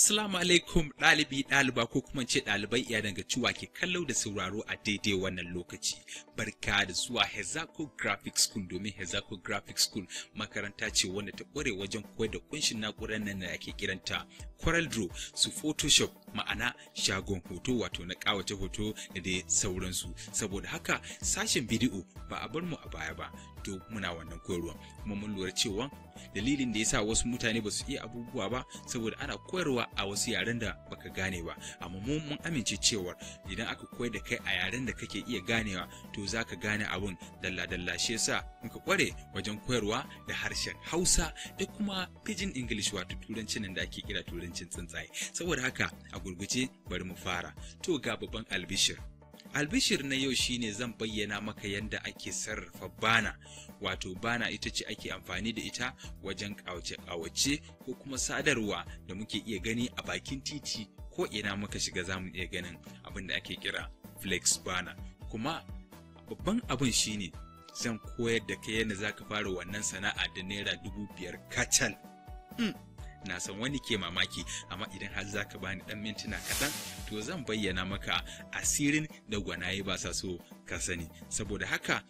Assalamu alaikum ɗalibi, ɗaliba, ko kuma ce ɗalibai, iya danganci ke kallo da sauraro a daidai wannan lokaci. Barka da zuwa Hezaco Graphic School, domin Hezaco Graphic School makaranta ce wanda ta ƙware wajen koyar da kunshin na'urar nan da ake kiranta Corel Draw, su Photoshop, ma'ana shagon hoto, wato na ƙawata hoto da dai sauransu. Saboda haka sashen bidiyo ba a bar mu a baya ba, to muna wannan koyarwa. Kuma mun lura cewa dalilin da yasa wasu mutane ba su iya abubuwa ba, saboda ana koyarwa a wasu yaren da baka gane ba. Amma mu mun amince cewa idan aka koyar da kai a yaren da kake iya ganewa, to zaka gane abun dalla dalla. Shi yasa muka kware wajen koyarwa da harshen Hausa da kuma Pidgin English, wato turancin nan da ake kira turancin tsuntsaye. Saboda haka a gurguje bari mu fara. To, ga babban albishir. Albishir na yau shine zan bayyana maka yadda ake sarrafa banner, wato banner ita ce ake amfani da ita wajen ƙawace-ƙawace ko kuma sadarwa da muke iya gani a bakin titi. Ko ina muka shiga, za mu iya ganin abin da ake kira flex banner. Kuma babban abin shine zan koyar da kai yadda za ka fara wannan sana'a da ₦5,000 kacal. Na san wani ke mamaki, amma idan har za ka bani ɗan mintuna kaɗan, to zan bayyana maka asirin da gwanaye ba sa so ka sani. Saboda haka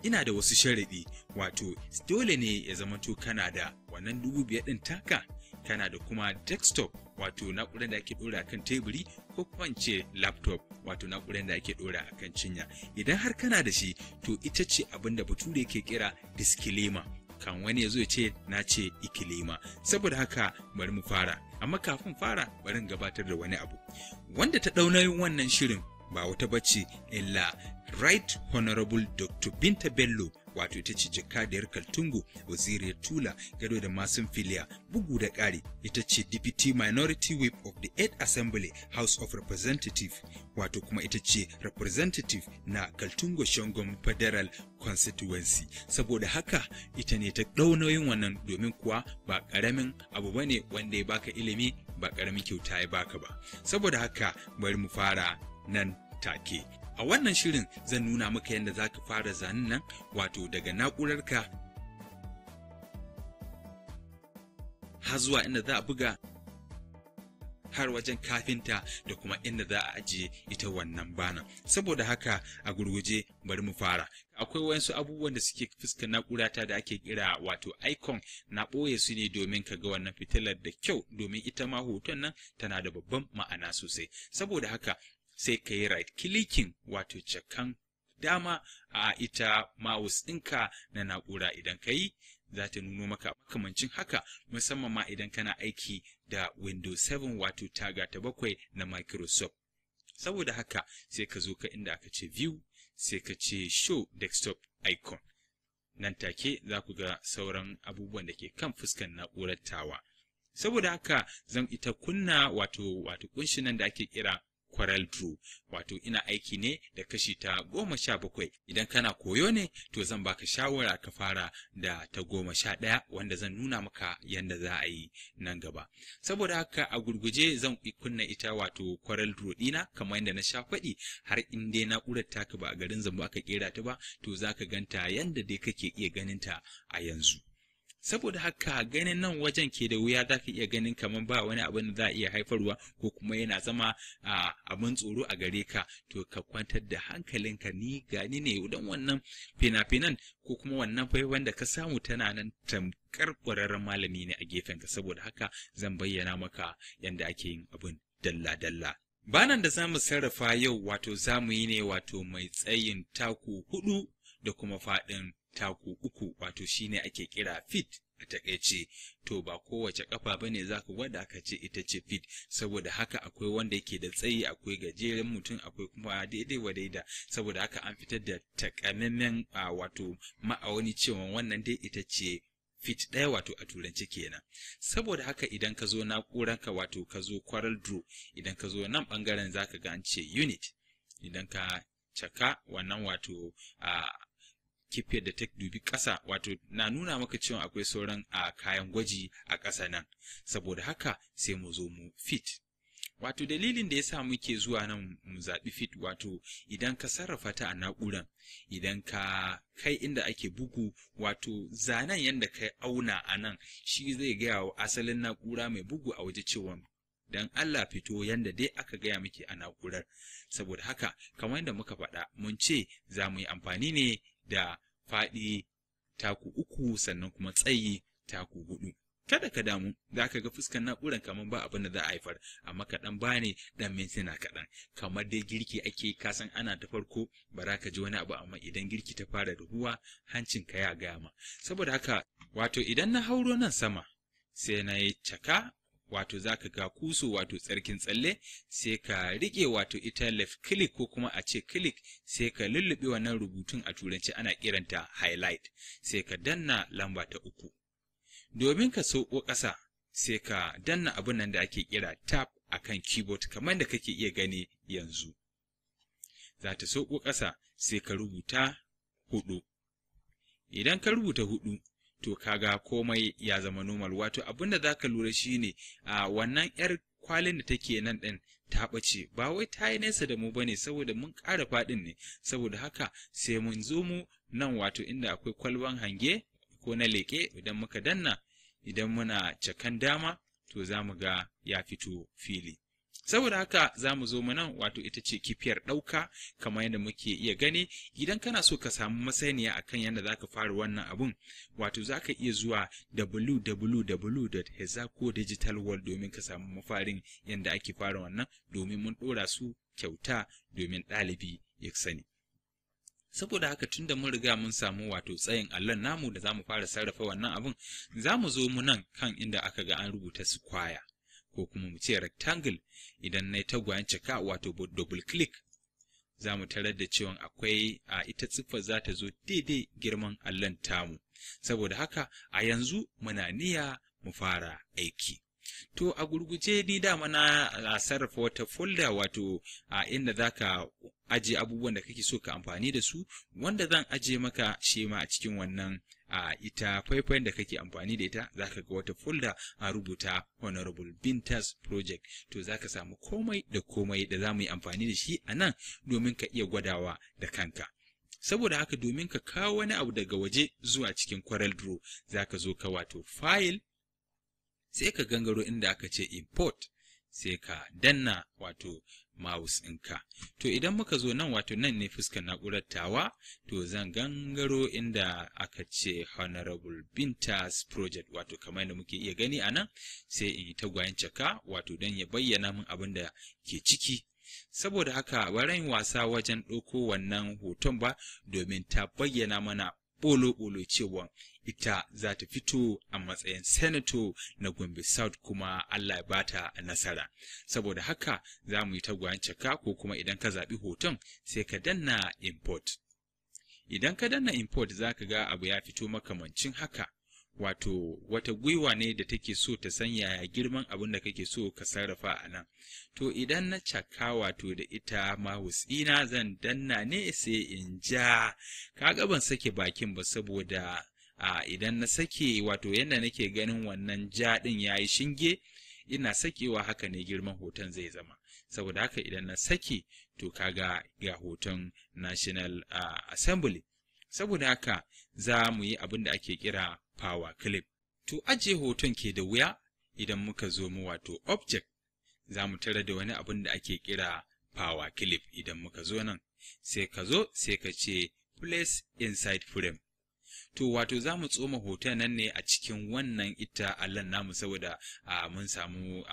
ina da wasu sharaɗi, wato dole ne ya zamanto kana da wannan 5,000 ɗin taka, kana da kuma desktop, wato na'urar da ake ɗora kan teburi, ko kuma in ce laptop, wato na'urar da ake ɗora a kan cinya. Idan har kana da shi, to ita ce abin da Bature ke kira disclaimer, kan wani ya zo ya ce na ce ikilima. Saboda haka bari mu fara, amma kafin fara bari in gabatar da wani abu. Wanda ta ɗau nauyin wannan shirin ba wata bace illa Right Honorable Dr. Binta Bello, wato ita ce jakadiyar Kaltungo, Waziriyar Tula Gado da Masun Filiya. Bugu da ƙari, ita ce Deputy Minority Whip of the 8th Assembly, House of Representative, wato kuma ita ce representative na Kaltungo Shongom Federal Constituency. Saboda haka ita ne ta ɗau nauyin wannan, domin kuwa ba ƙaramin abu bane wanda ya baka ilimi, ba ƙaramin kyauta ya baka ba. Saboda haka bari mu fara nan take. A wannan shirin zan nuna maka yadda za ka fara zanen nan, wato daga na'urarka har zuwa inda za a buga, har wajen kafinta, da kuma inda za a ajiye ita wannan banner. Saboda haka a gurguje bari mu fara. Akwai wasu abubuwan da suke fuskar na'urata da ake kira wato icon. Na ɓoye su ne domin ka ga wannan fitilar da kyau, domin ita ma hoton nan tana da babban ma'ana sosai. Saboda haka sai ka yi right clicking, wato cakan dama a ita mouse ɗinka na na'ura. Idan ka yi, za ta nuno maka makamancin haka, musamman ma idan kana aiki da Windows 7, wato taga ta 7 na Microsoft. Saboda haka sai ka zo ka inda aka ce View, sai ka ce Show Desktop Icon. Nan take za ku ga sauran abubuwan da ke kan fuskan na'urar tawa. Saboda haka zan ita kunna wato kunshin nan da ake kira Corel Draw, wato ina aiki ne da kashi ta 17. Idan kana koyo ne, to zan baka shawara ka fara da ta 11, wanda zan nuna maka yanda za a yi nan gaba. Saboda haka a gurguje zan kunna ita wato Corel Draw ɗina. Kamar yadda na sha faɗi, har in dai na'urar taka ba a garin Zambo aka kera ta ba, to zaka ganta yanda dai kake iya ganin ta a yanzu. Saboda haka ganin nan wajen ke da wuya, za ka iya ganin kamar ba wani abin da za a iya haifarwa, ko kuma yana zama abin tsoro a gare ka. To, ka kwantar da hankalinka, ni gani ne don wannan fina-finan ko kuma wannan faifan da ka samu tana nan tamkar ƙwararren malami ne a gefenka. Saboda haka zan bayyana maka yadda ake yin abin dalla-dalla. Banner da za mu sarrafa yau, wato za mu yi ne wato mai tsayin taku 4 da kuma faɗin taku 3, wato shine ake kira feet a takaice. To, ba kowace kafa bane zaka gwada ka ce ita ce feet. Saboda haka akwai wanda yake da tsayi, akwai gajeren mutum, akwai kuma daidai wa daida. Saboda haka an fitar da takamaiman wato ma'auni cewa wannan dai ita ce feet 1, wato a turance kenan. Saboda haka idan ka zo na'uranka, wato ka zo Corel Draw, idan ka zo nan bangaren, zaka ga an ce Unit. Idan ka caka wannan, wato a kifiyar da ta dubi ƙasa, wato na nuna maka cewa akwai sauran a kayan gwaji a ƙasa nan. Saboda haka sai mu zo mu feet. Wato dalilin da yasa muke zuwa nan mu zaɓi feet, wato idan ka sarrafa ta a na'uran, idan ka kai inda ake bugu, wato zanen yadda ka auna a nan shi zai gaya wa asalin na'ura mai bugu a waje cewa Don Allah fito yanda dai aka gaya miki a na'urar. Saboda haka, kamar yadda muka faɗa, mun ce za mu yi amfani ne da faɗi taku 3 sannan kuma tsayi taku 4. Kada ka damu, za ka ga fuskar na'urar kamar ba abin da za a haifar, amma kaɗan ba ne ɗan mintuna kaɗan. Kamar dai girki ake, kasan ana ta farko ba za ka ji wani abu, amma idan girki ta fara ruhuwa hancinka ya gaya ma. Saboda haka, wato idan na hauro nan sama, sai na yi caka, wato za ka ga kuso wato tsarkin tsalle, sai ka riƙe wato ita left click ko kuma a ce click, sai ka lullube wannan rubutun, a turanci ana kiranta highlight, sai ka danna lamba ta 3. Domin ka sauko ƙasa, sai ka danna abin nan da ake kira tab akan keyboard kamar da kake iya gani yanzu. Za ta sauko ƙasa, sai ka rubuta 4. Idan ka rubuta 4, to kaga komai ya zama normal. Wato abin da za ka lura shine a wannan 'yar kwalin da take nan ɗin ta ɓace, ba wai ta yi nesa da mu ba ne, saboda mun ƙara faɗin ne. Saboda haka sai mun zo mu nan wato inda akwai kwalban hange ko na leƙe, idan muka danna, idan muna cakan dama, to za mu ga ya fito fili. Saboda haka za mu zo mu nan wato ita ce kifiyar ɗauka kamar yadda muke iya gani. Idan kana so ka samu masaniya akan yadda za ka fara wannan abun, wato za ka iya zuwa www.hezaco.digitalworld domin ka samu mafarin yadda ake fara wannan, domin mun ɗora su kyauta domin ɗalibi ya sani. Saboda haka tunda mun riga mun samu wato tsayin allon namu da za mu fara sarrafa wannan abun, za mu zo mu nan kan inda aka ga an rubuta square ko kuma mu ce rectangle. Idan na yi tagwayen cika wato double click, za mu tarar da cewa akwai a ita siffar za ta zo daidai girman allon tamu. Saboda haka a yanzu muna niyya mu fara aiki. To a gurguje ni dama na sarrafa wata folder, wato a inda za ka ajiye abubuwan da kake so ka amfani da su, wanda zan ajiye maka shi ma a cikin wannan a ita faifayen da kake amfani da ita. Za ka ga wata folder a rubuta Honorable Bintas Project. To za ka samu komai da komai da za mu yi amfani da shi a nan domin ka iya gwadawa da kanka. Saboda haka domin ka kawo wani abu daga waje zuwa cikin Corel Draw, za ka zo ka wato file, sai ka gangaro inda aka ce import, sai ka danna wato mouse ɗinka. To idan muka zo nan, wato nan ne fuskar na'urar tawa, to zan gangaro inda aka ce Honorable Bintas Project, wato kamar yadda muke iya gani a nan, sai in yi tagwayen caka wato don ya bayyana min abin da ke ciki. Saboda haka ba yin wasa wajen ɗauko wannan hoton ba, domin ta bayyana mana ɓolo-ɓolo cewa ita za ta fito a matsayin senator na Gombe South, kuma Allah ya bata nasara. Saboda haka za mu yi tagwayen caka, ko kuma idan ka zaɓi hoton sai ka danna import. Idan ka danna import, za ka ga abu ya fito makamancin haka. Wato wata gwiwa ne da take so ta san yaya girman abin da kake so ka sarrafa a nan. To idan na caka wato da ita mouse ɗina, zan danna ne sai in ja. Kaga ban sake bakin ba, saboda a idan na sake, wato yadda nake ganin wannan ja ɗin ya yi shinge, ina sakewa haka ne girman hoton zai zama. Saboda haka idan na sake, to kaga ga hoton National Assembly. Saboda haka za mu yi abin da ake kira power clip. To ajiye hoton ke da wuya, idan muka zo mu wato object, za mu tare da wani abin da ake kira power clip. Idan muka zo nan, sai ka zo sai ka ce place inside frame. To wato za mu tsoma hoton nan ne a cikin wannan ita allon namu, saboda mun samu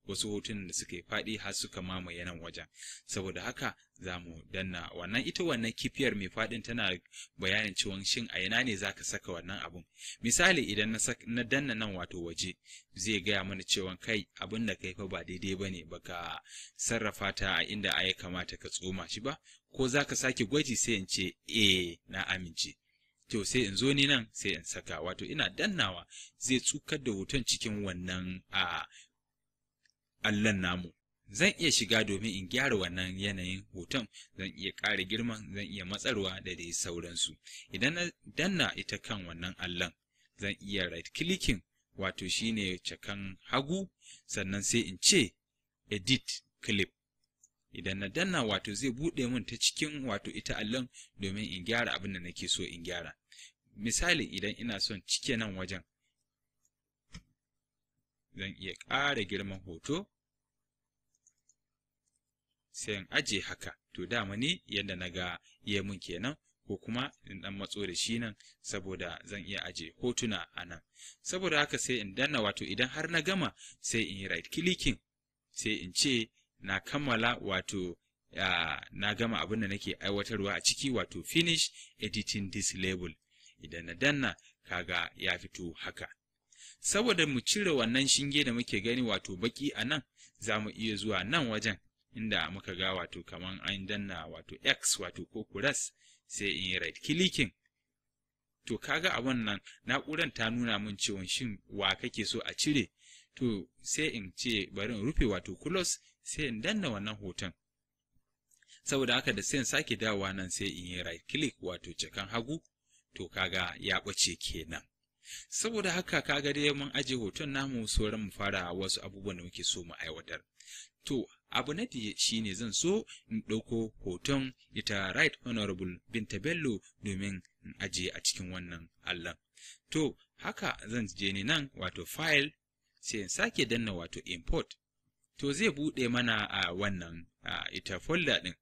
wasu hotunan da suka yi faɗi har suka mamaye nan wajen. Saboda haka za mu danna wannan, ita wannan kifiyar mai faɗin tana bayanin cewa shin a ina ne zaka saka wannan abun. Misali, idan na danna nan wato waje, zai gaya mana cewa kai, abin da kai fa ba daidai bane, baka sarrafa ta a inda ya kamata ka tsoma shi ba, ko zaka sake gwaji? Sai in ce eh, na amince. To sai in zo ni nan sai in saka, wato ina dannawa zai tsukar da hoton cikin wannan a allon namu. Zan iya shiga domin in gyara wannan yanayin hoton, zan iya ƙara girman, zan iya matsarwa da dai sauransu. Idan na danna ita kan wannan allon, zan iya right clicking, wato shine cakan hagu, sannan sai in ce edit clip. Idan na danna, wato zai buɗe min ta cikin wato ita allon domin in gyara abin da nake so in gyara. Misali, idan ina son cike nan wajen, zan iya ƙara girman hoto. Sai in aje haka. To dama ni yadda na ga ya mun kenan, ko kuma in ɗan matso da shi nan saboda zan iya aje hotuna a nan. Saboda haka sai in danna, wato idan har na gama sai in yi right clicking, sai in ce na kammala, wato na gama abin da nake aiwatarwa a ciki, wato finish editing this label. Idan na danna, kaga ya fito haka. Saboda mu cire wannan shinge da muke gani, wato baki a nan, za mu iya zuwa nan wajen inda muka ga wato kaman an danna wato X, wato ko kuras, sai in yi right clicking. To kaga a wannan na'urar ta nuna min cewa shin wa kake so a cire. To sai in ce bari in rufe, wato close, sai in danna wannan hoton. Saboda haka da sai in sake dawowa nan, sai in yi right click, wato cakan hagu. To kaga ya ɓace kenan. Saboda haka kaga dai mun aje hoton namu, sauran mu fara wasu abubuwan da muke so mu aiwatar. To abu na biye shine zan so in ɗauko hoton ita Right Honorable Binta Bello domin in ajiye a cikin wannan allon. To haka zan je ni nan, wato file, sai in sake danna wato import. To zai buɗe mana a wannan ita folder ɗin.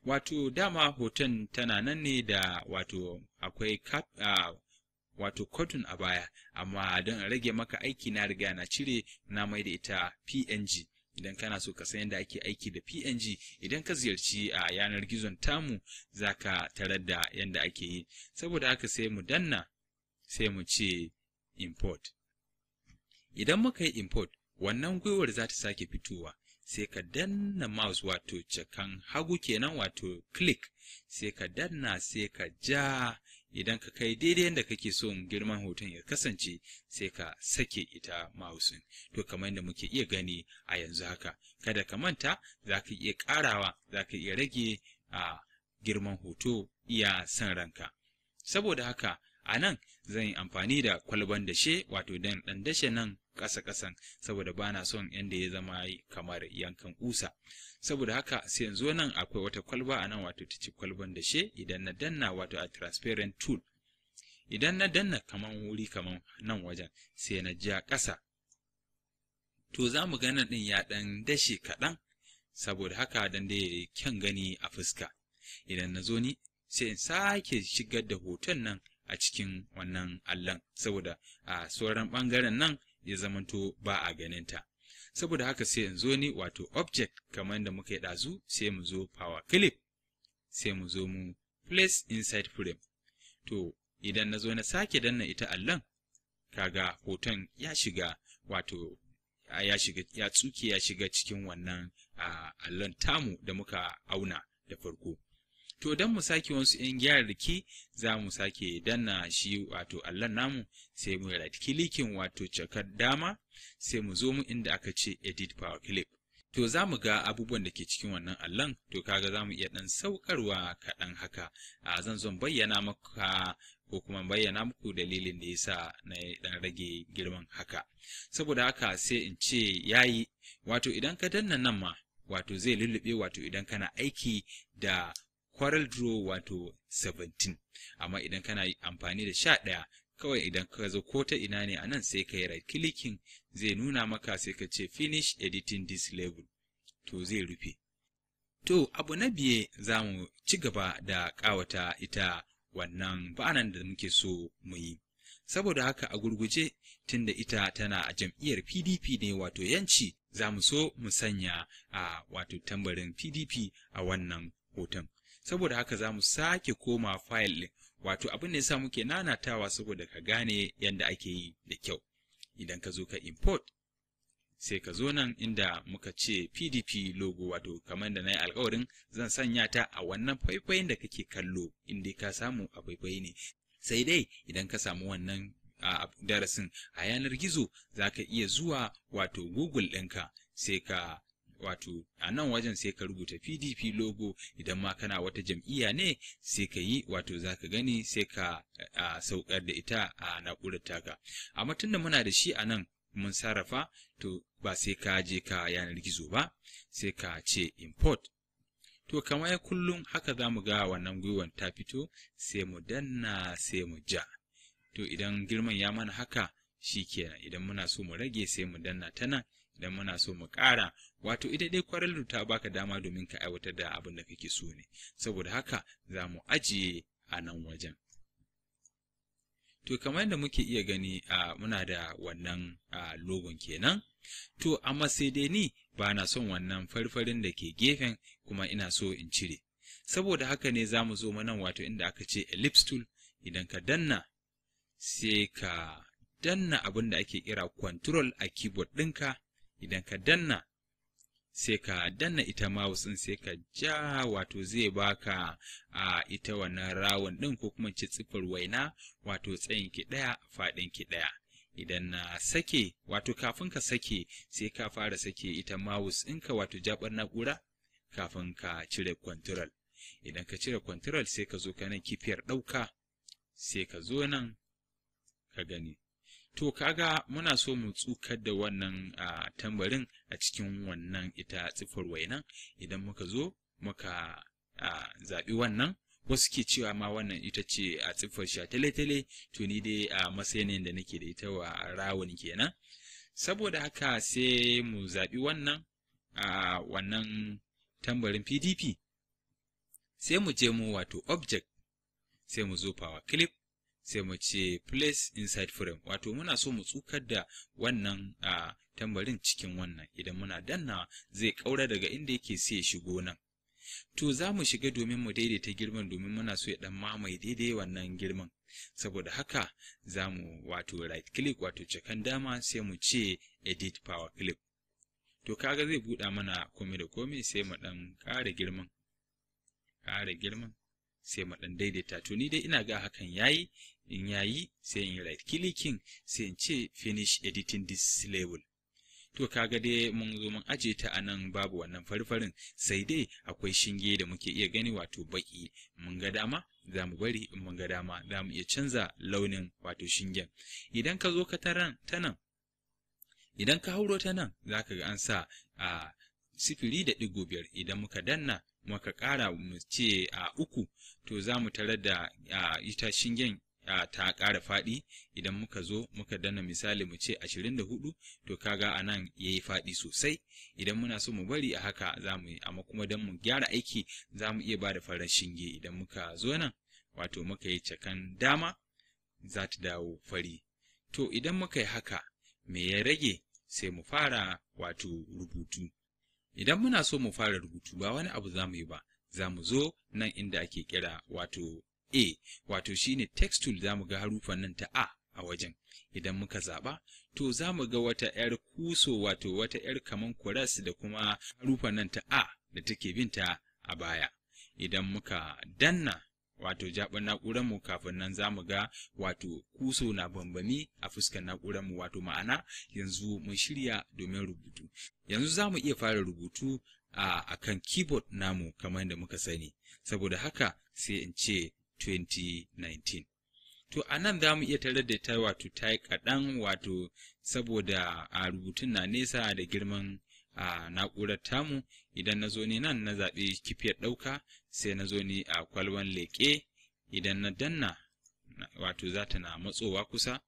Wato dama hoton tana nan ne da wato akwai cap, wato cotton a baya, amma don in rage maka aiki na riga na cire, na mai da ita PNG. Idan kana so ka san yadda ake aiki da PNG, idan ka ziyarci a yanar gizon tamu za ka tarar da yadda ake yi. Saboda haka sai mu danna, sai mu ce import. Idan muka yi import, wannan gwiwar za ta sake fitowa. Sai ka danna mouse, wato cakan hagu kenan, wato click, sai ka danna, sai ka ja. Idan ka kai daidai yadda kake son girman hoton ya kasance, sai ka sake ita mouse ɗin. To kamar yadda muke iya gani a yanzu haka, kada ka manta za ka iya ƙarawa, za ka iya rage a girman hoto iya son ranka. Saboda haka a nan zan yi amfani da kwalban dashe, wato dan ɗan dashe nan ƙasa-ƙasan, saboda ba na son yanda ya zama kamar yankan ƙusa. Saboda haka sai yanzu nan akwai wata kwalba a nan, wato ta ci kwalban dashe. Idan na danna wato a transparent tool, idan na danna kaman wuri kaman nan wajen, sai na ja ƙasa, to za mu ga nan ɗin ya ɗan dashe kaɗan. Saboda haka dan dai yayi kyan gani a fuska, idan na zo ni sai in sake shigar da hoton nan a cikin wannan allon, saboda a sauran ɓangaren nan ya zamanto ba a ganinta. Saboda haka sai in zo ni wato object, kamar da muka yi ɗazu, sai mu zo power clip, sai mu zo mu place inside frame. To idan na zo na sake danna ita allon, kaga hoton ya shiga, wato ya shiga, ya tsuke, ya shiga cikin wannan allon tamu da muka auna da farko. To don mu sake wasu ‘yan gyararraki, za mu sake danna shi wato allon namu, sai mu right clicking, wato cakar dama, sai mu zo mu inda aka ce edit power clip. To za mu ga abubuwan da ke cikin wannan allon. To kaga za mu iya ɗan saukarwa kaɗan haka. A zan zo bayyana maka ko kuma bayyana muku dalilin da yasa na ɗan rage girman haka. Saboda haka sai in ce yayi. Wato idan ka danna nan ma, wato zai lullube, wato idan kana aiki da Corel Draw wato 17. Amma idan kana amfani da 11, kawai idan ka zo ko ta ina ne a nan, sai ka yi right clicking, zai nuna maka, sai ka ce finish editing this label, to zai rufe. To abu na biye, za mu ci gaba da ƙawata ita wannan ba'anan da muke so mu yi. Saboda haka a gurguje, tunda ita tana a jam'iyyar PDP ne, wato yanci, za mu so mu sanya a wato tambarin PDP a wannan hoton. Saboda haka za mu sake koma file ɗin, wato abin da yasa muke nanatawa saboda ka gane yadda ake yi da kyau. Idan ka zo ka import, sai ka zo nan inda muka ce PDP logo, wato kamar da na yi alkawarin zan sanya ta a wannan faifayin da kake kallo, inda ka samu a faifayi ne. Sai dai idan ka samu wannan a darasin a yanar gizo, za ka iya zuwa wato Google ɗinka, sai ka wato a nan wajen sai ka rubuta PDP logo. Idan ma kana wata jam'iyya ne, sai ka yi, wato za ka gani, sai ka saukar da ita a na'urar taka. Amma tunda muna da shi a nan mun sarrafa, to ba sai ka je ka yanar gizo ba, sai ka ce import. To kamar kullum haka za mu ga wannan gwiwan ta fito, sai mu danna, sai mu ja. To idan girman ya mana haka, shi kenan. Idan muna so mu rage, sai mu danna ta nan. Idan muna so mu ƙara, wato ita dai Corel ta baka dama domin ka aiwatar da abin da kake so ne. Saboda haka za mu ajiye a nan wajen. To kamar yadda muke iya gani, muna da wannan logon kenan. To amma sai dai ni ba na son wannan farfarin da ke gefen, kuma ina so in cire. Saboda haka ne za mu zo nan, wato inda aka ce ellipse tool. Idan ka danna, sai ka danna abin da ake kira control a keyboard ɗinka. Idan ka danna, sai ka danna ita mouse ɗin, sai ka ja, wato zai baka a ita wannan round ɗin, ko kuma ce tsifar waina, wato tsayin ki ɗaya, faɗin ki ɗaya. Idan na sake, wato kafin ka sake, sai ka fara sake ita mouse ɗinka, wato jaɓar na'ura, kafin ka cire control. Idan ka cire control, sai ka zo ka nan kifiyar ɗauka, sai ka zo nan ka gani. To kaga muna so mu tsukar da wannan tambarin a cikin wannan ita tsifar wainan. Idan muka zo muka zaɓi wannan, wasu ke cewa ma wannan ita ce a tsiffar sha tale-tale. To ni dai a matsayin da nake da ita wa round kenan. Saboda haka sai mu zaɓi wannan a wannan tambarin PDP, sai mu je mu wato object, sai mu zo power clip, sai mu ce place inside frame, wato muna so mu tsukar da wannan a tambarin cikin wannan. Idan muna danna, zai ƙaura daga inda yake sai ya shigo nan. To za mu shiga domin mu daidaita girman, domin muna so ya dan mamaye daidai wannan girman. Saboda haka za mu wato right click, wato cakan dama, sai mu ce edit power clip. To kaga zai buɗa mana komai da komai. Sai mu ɗan ƙara girman, ƙara girman, sai mu ɗan daidaita. To ni dai ina ga hakan yayi. In yayi, sai in right clicking, sai in ce finish editing this label. To kaga dai mun zo mun aje ta a nan, babu wannan farfarin, sai dai akwai shinge da muke iya gani, wato baki. Mun ga dama za mu bari, in mun ga dama za mu iya canza launin wato shingen. Idan ka zo ka taran ta nan, idan ka hauro ta nan, za ka ga an sa a 0.5. Idan muka danna, muka ƙara, mu ce a 3, to za mu tarar da ita shingen ta ƙara faɗi. Idan muka zo muka danna, misali mu ce 24, to kaga a nan ya yi faɗi sosai. Idan muna so mu bari a haka, za mu yi, amma kuma don mu gyara aiki, za mu iya ba da farar shinge. Idan muka zo nan, wato muka yi cakan dama, za ta dawo fari. To idan muka yi haka, me ya rage? Sai mu fara wato rubutu. Idan muna so mu fara rubutu, ba wani abu za mu yi ba, za mu zo nan inda ake kira wato A, wato shine text tool. Za mu ga harufan nan ta A a wajen. Idan muka zaɓa, to za mu ga wata ‘yar kuso, wato wata ‘yar kaman kuras, da kuma harufan nan ta A da take binta a baya. Idan muka danna wato jaɓar na'urarmu, kafin nan za mu ga wato kuso na bambami a fuskar na'urarmu, wato ma'ana yanzu mun shirya domin rubutu. Yanzu za mu iya fara rubutu a kan keyboard namu kamar yadda muka sani. Saboda haka sai in ce 2019. To a nan za mu iya tarar da ta wato ta yi kaɗan, wato saboda a rubutun na nesa da girman a na'urar tamu. Idan na zo ne nan na zaɓi kifiyar ɗauka, sai na zo ni a kwalban leƙe, idan na danna, wato za ta na matsowa kusa.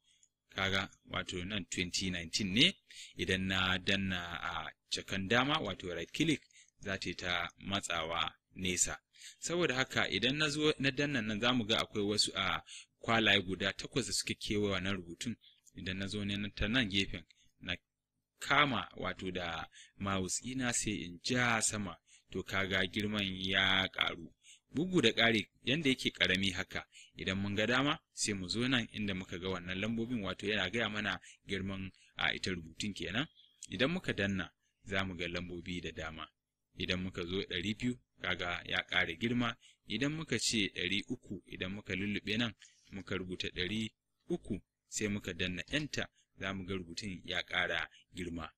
Kaga wato nan 2019 ne. Idan na danna a cakan dama, wato right click, za ta yi ta matsawa nesa. Saboda haka idan na zo na danna nan, za mu ga akwai wasu a kwalaye guda takwas da suke kewaye wannan rubutun. Idan na zo ne ta nan gefen, na kama wato da mouse ina, sai in ja sama, to kaga girman ya ƙaru. Bugu da ƙari, yanda yake ƙarami haka, idan mun ga dama, sai mu zo nan inda muka ga wannan lambobin, wato yana gaya mana girman a ita rubutun kenan. Idan muka danna, za mu ga lambobi da dama. Idan muka zo 200, kaga ya ƙara girma. Idan muka ce 300, idan muka lullube nan, muka rubuta 300, sai muka danna enter, za mu ga rubutun ya ƙara girma.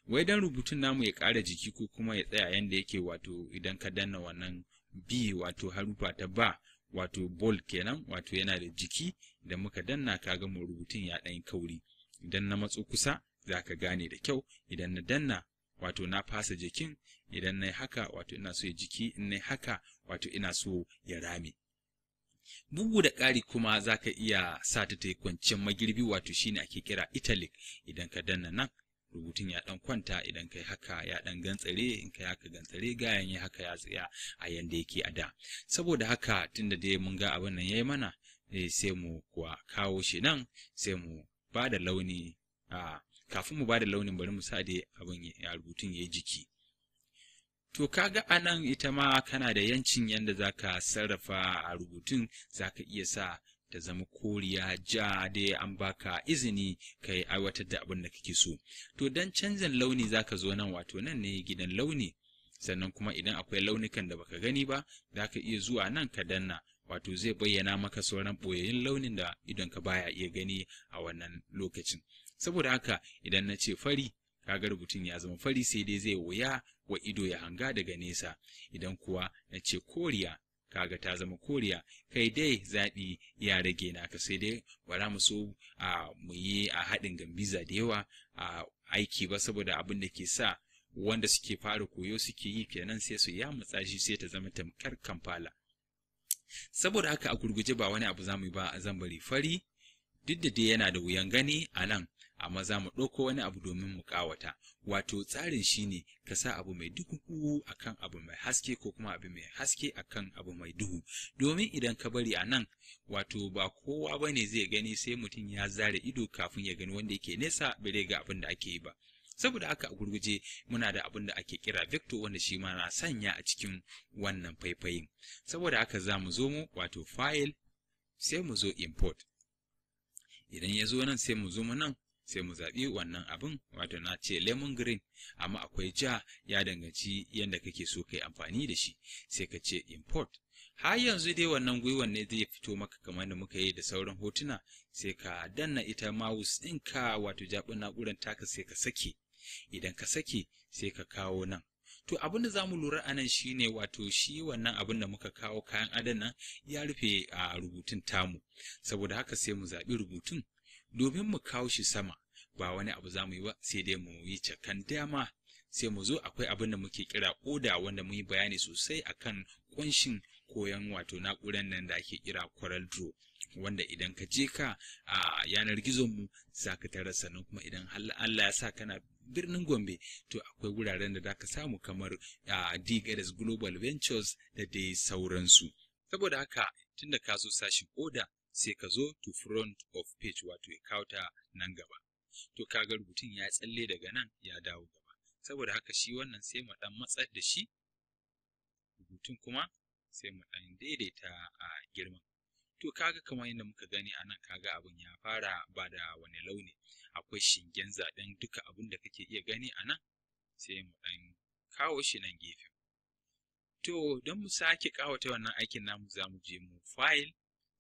Wai dan rubutun namu ya ƙara jiki ko kuma ya tsaya yanda yake, wato idan ka danna wannan B, wato harufa ta ba, wato bold kenan, wato yana da jiki. Idan muka danna, kaga mu rubutun ya ɗan kauri. Idan na matso kusa, za ka gane da kyau. Idan na danna, wato na fasa jikin. Idan na yi haka, wato ina so ya jiki. In na yi haka, wato ina so ya rame. Bugu da ƙari kuma, za ka iya sa ta yi kwanciyar magirbi, wato shine ake kira italic. Idan ka danna nan, rubutun ya ɗan kwanta. Idan kai haka ya ɗan gantsare, in kai haka gantsare, gayan ya haka ya tsaya a yanda yake a da. Saboda haka tunda dai mun ga abin nan yayi mana, sai mu kuwa kawo shi nan, sai mu ba da launi. Kafin mu ba da launin, bari mu sa dai abin ya rubutun yayi jiki. To kaga anan ita ma kana da yancin yanda zaka sarrafa a rubutun, zaka iya sa ta zama koriya, ja, dai an baka izini ka yi aiwatar da abin da kake so. To don canzin launi zaka zo nan, wato nan ne gidan launi. Sannan kuma idan akwai launukan da baka gani ba, zaka iya zuwa nan ka danna, wato zai bayyana maka sauran ɓoyayyun launin da idonka baya iya gani a wannan lokacin. Saboda haka idan na ce fari, kaga rubutun ya zama fari, sai dai zai wuya wa ido ya hanga daga nesa. Idan kuwa na ce koriya, kaga ta zama koriya. Kai dai zaɓi ya rage naka, sai dai bara mu so a mu yi a haɗin gambiza da yawa a aiki ba, saboda abin da ke sa wanda suke fara koyo suke yi kenan, sai su yamutsa shi sai ta zama tamkar Kamfala. Saboda haka a gurguje ba wani abu zamu yi ba, zan bari fari, duk da dai yana da wuyan gani a nan, amma za mu ɗauko wani abu domin mu ƙawata. Wato tsarin shine ka sa abu mai duhu akan abu mai haske, ko kuma abu mai haske akan abu mai duhu, domin idan ka bari a nan, wato ba kowa bane zai gani, sai mutum ya zare ido kafin ya gani, wanda yake nesa bai ga abin da ake yi ba. Saboda haka a gurguje muna da abin da ake kira vector, wanda shi ma na sanya a cikin wannan faifayin. Saboda haka za mu zo mu wato file, sai mu zo import. Idan ya zo nan, sai mu zo mu nan, sai mu zaɓi wannan abin, wato na ce lemon green, amma akwai ja, ya danganci yadda kake so kai amfani da shi. Sai ka ce import. Har yanzu dai wannan gwiwan ne zai fito maka kamar da muka yi da sauran hotuna. Sai ka danna ita mouse ɗinka, wato jaɓin na'urar taka, sai ka sake. Idan ka sake, sai ka kawo nan. To abin da za mu lura a nan shine, wato shi wannan abin da muka kawo, kayan adon nan, ya rufe a rubutun tamu. Saboda haka sai mu zaɓi rubutun domin mu kawo shi sama. Ba wani abu za mu yi ba, sai dai mu yi cakan dama, sai mu zo akwai abin da muke kira oda, wanda mun yi bayani sosai akan kunshin koyon wato na'urar nan da ake kira Corel Draw, wanda idan ka je ka a yanar gizon mu za ka tarar. Sannan kuma idan Allah ya sa kana birnin Gombe, to akwai wuraren da za ka samu kamar Dgares Global Ventures da dai sauransu. Saboda haka tunda ka zo sashin oda, sai ka zo to front of page, wato ya kawo ta nan gaba. To kaga rubutun ya tsalle daga nan ya dawo gaba. Saboda haka shi wannan sai mu dan matsar da shi rubutun, kuma sai mu dan daidaita a girman. To kaga kamar yadda muka gani a nan, kaga abin ya fara ba da wani launi. Akwai shingen zaɓen duka abin da kake iya gani a nan, sai mu dan kawo shi nan gefen. To don mu sake ƙawata wannan aikin namu, za mu je mu file,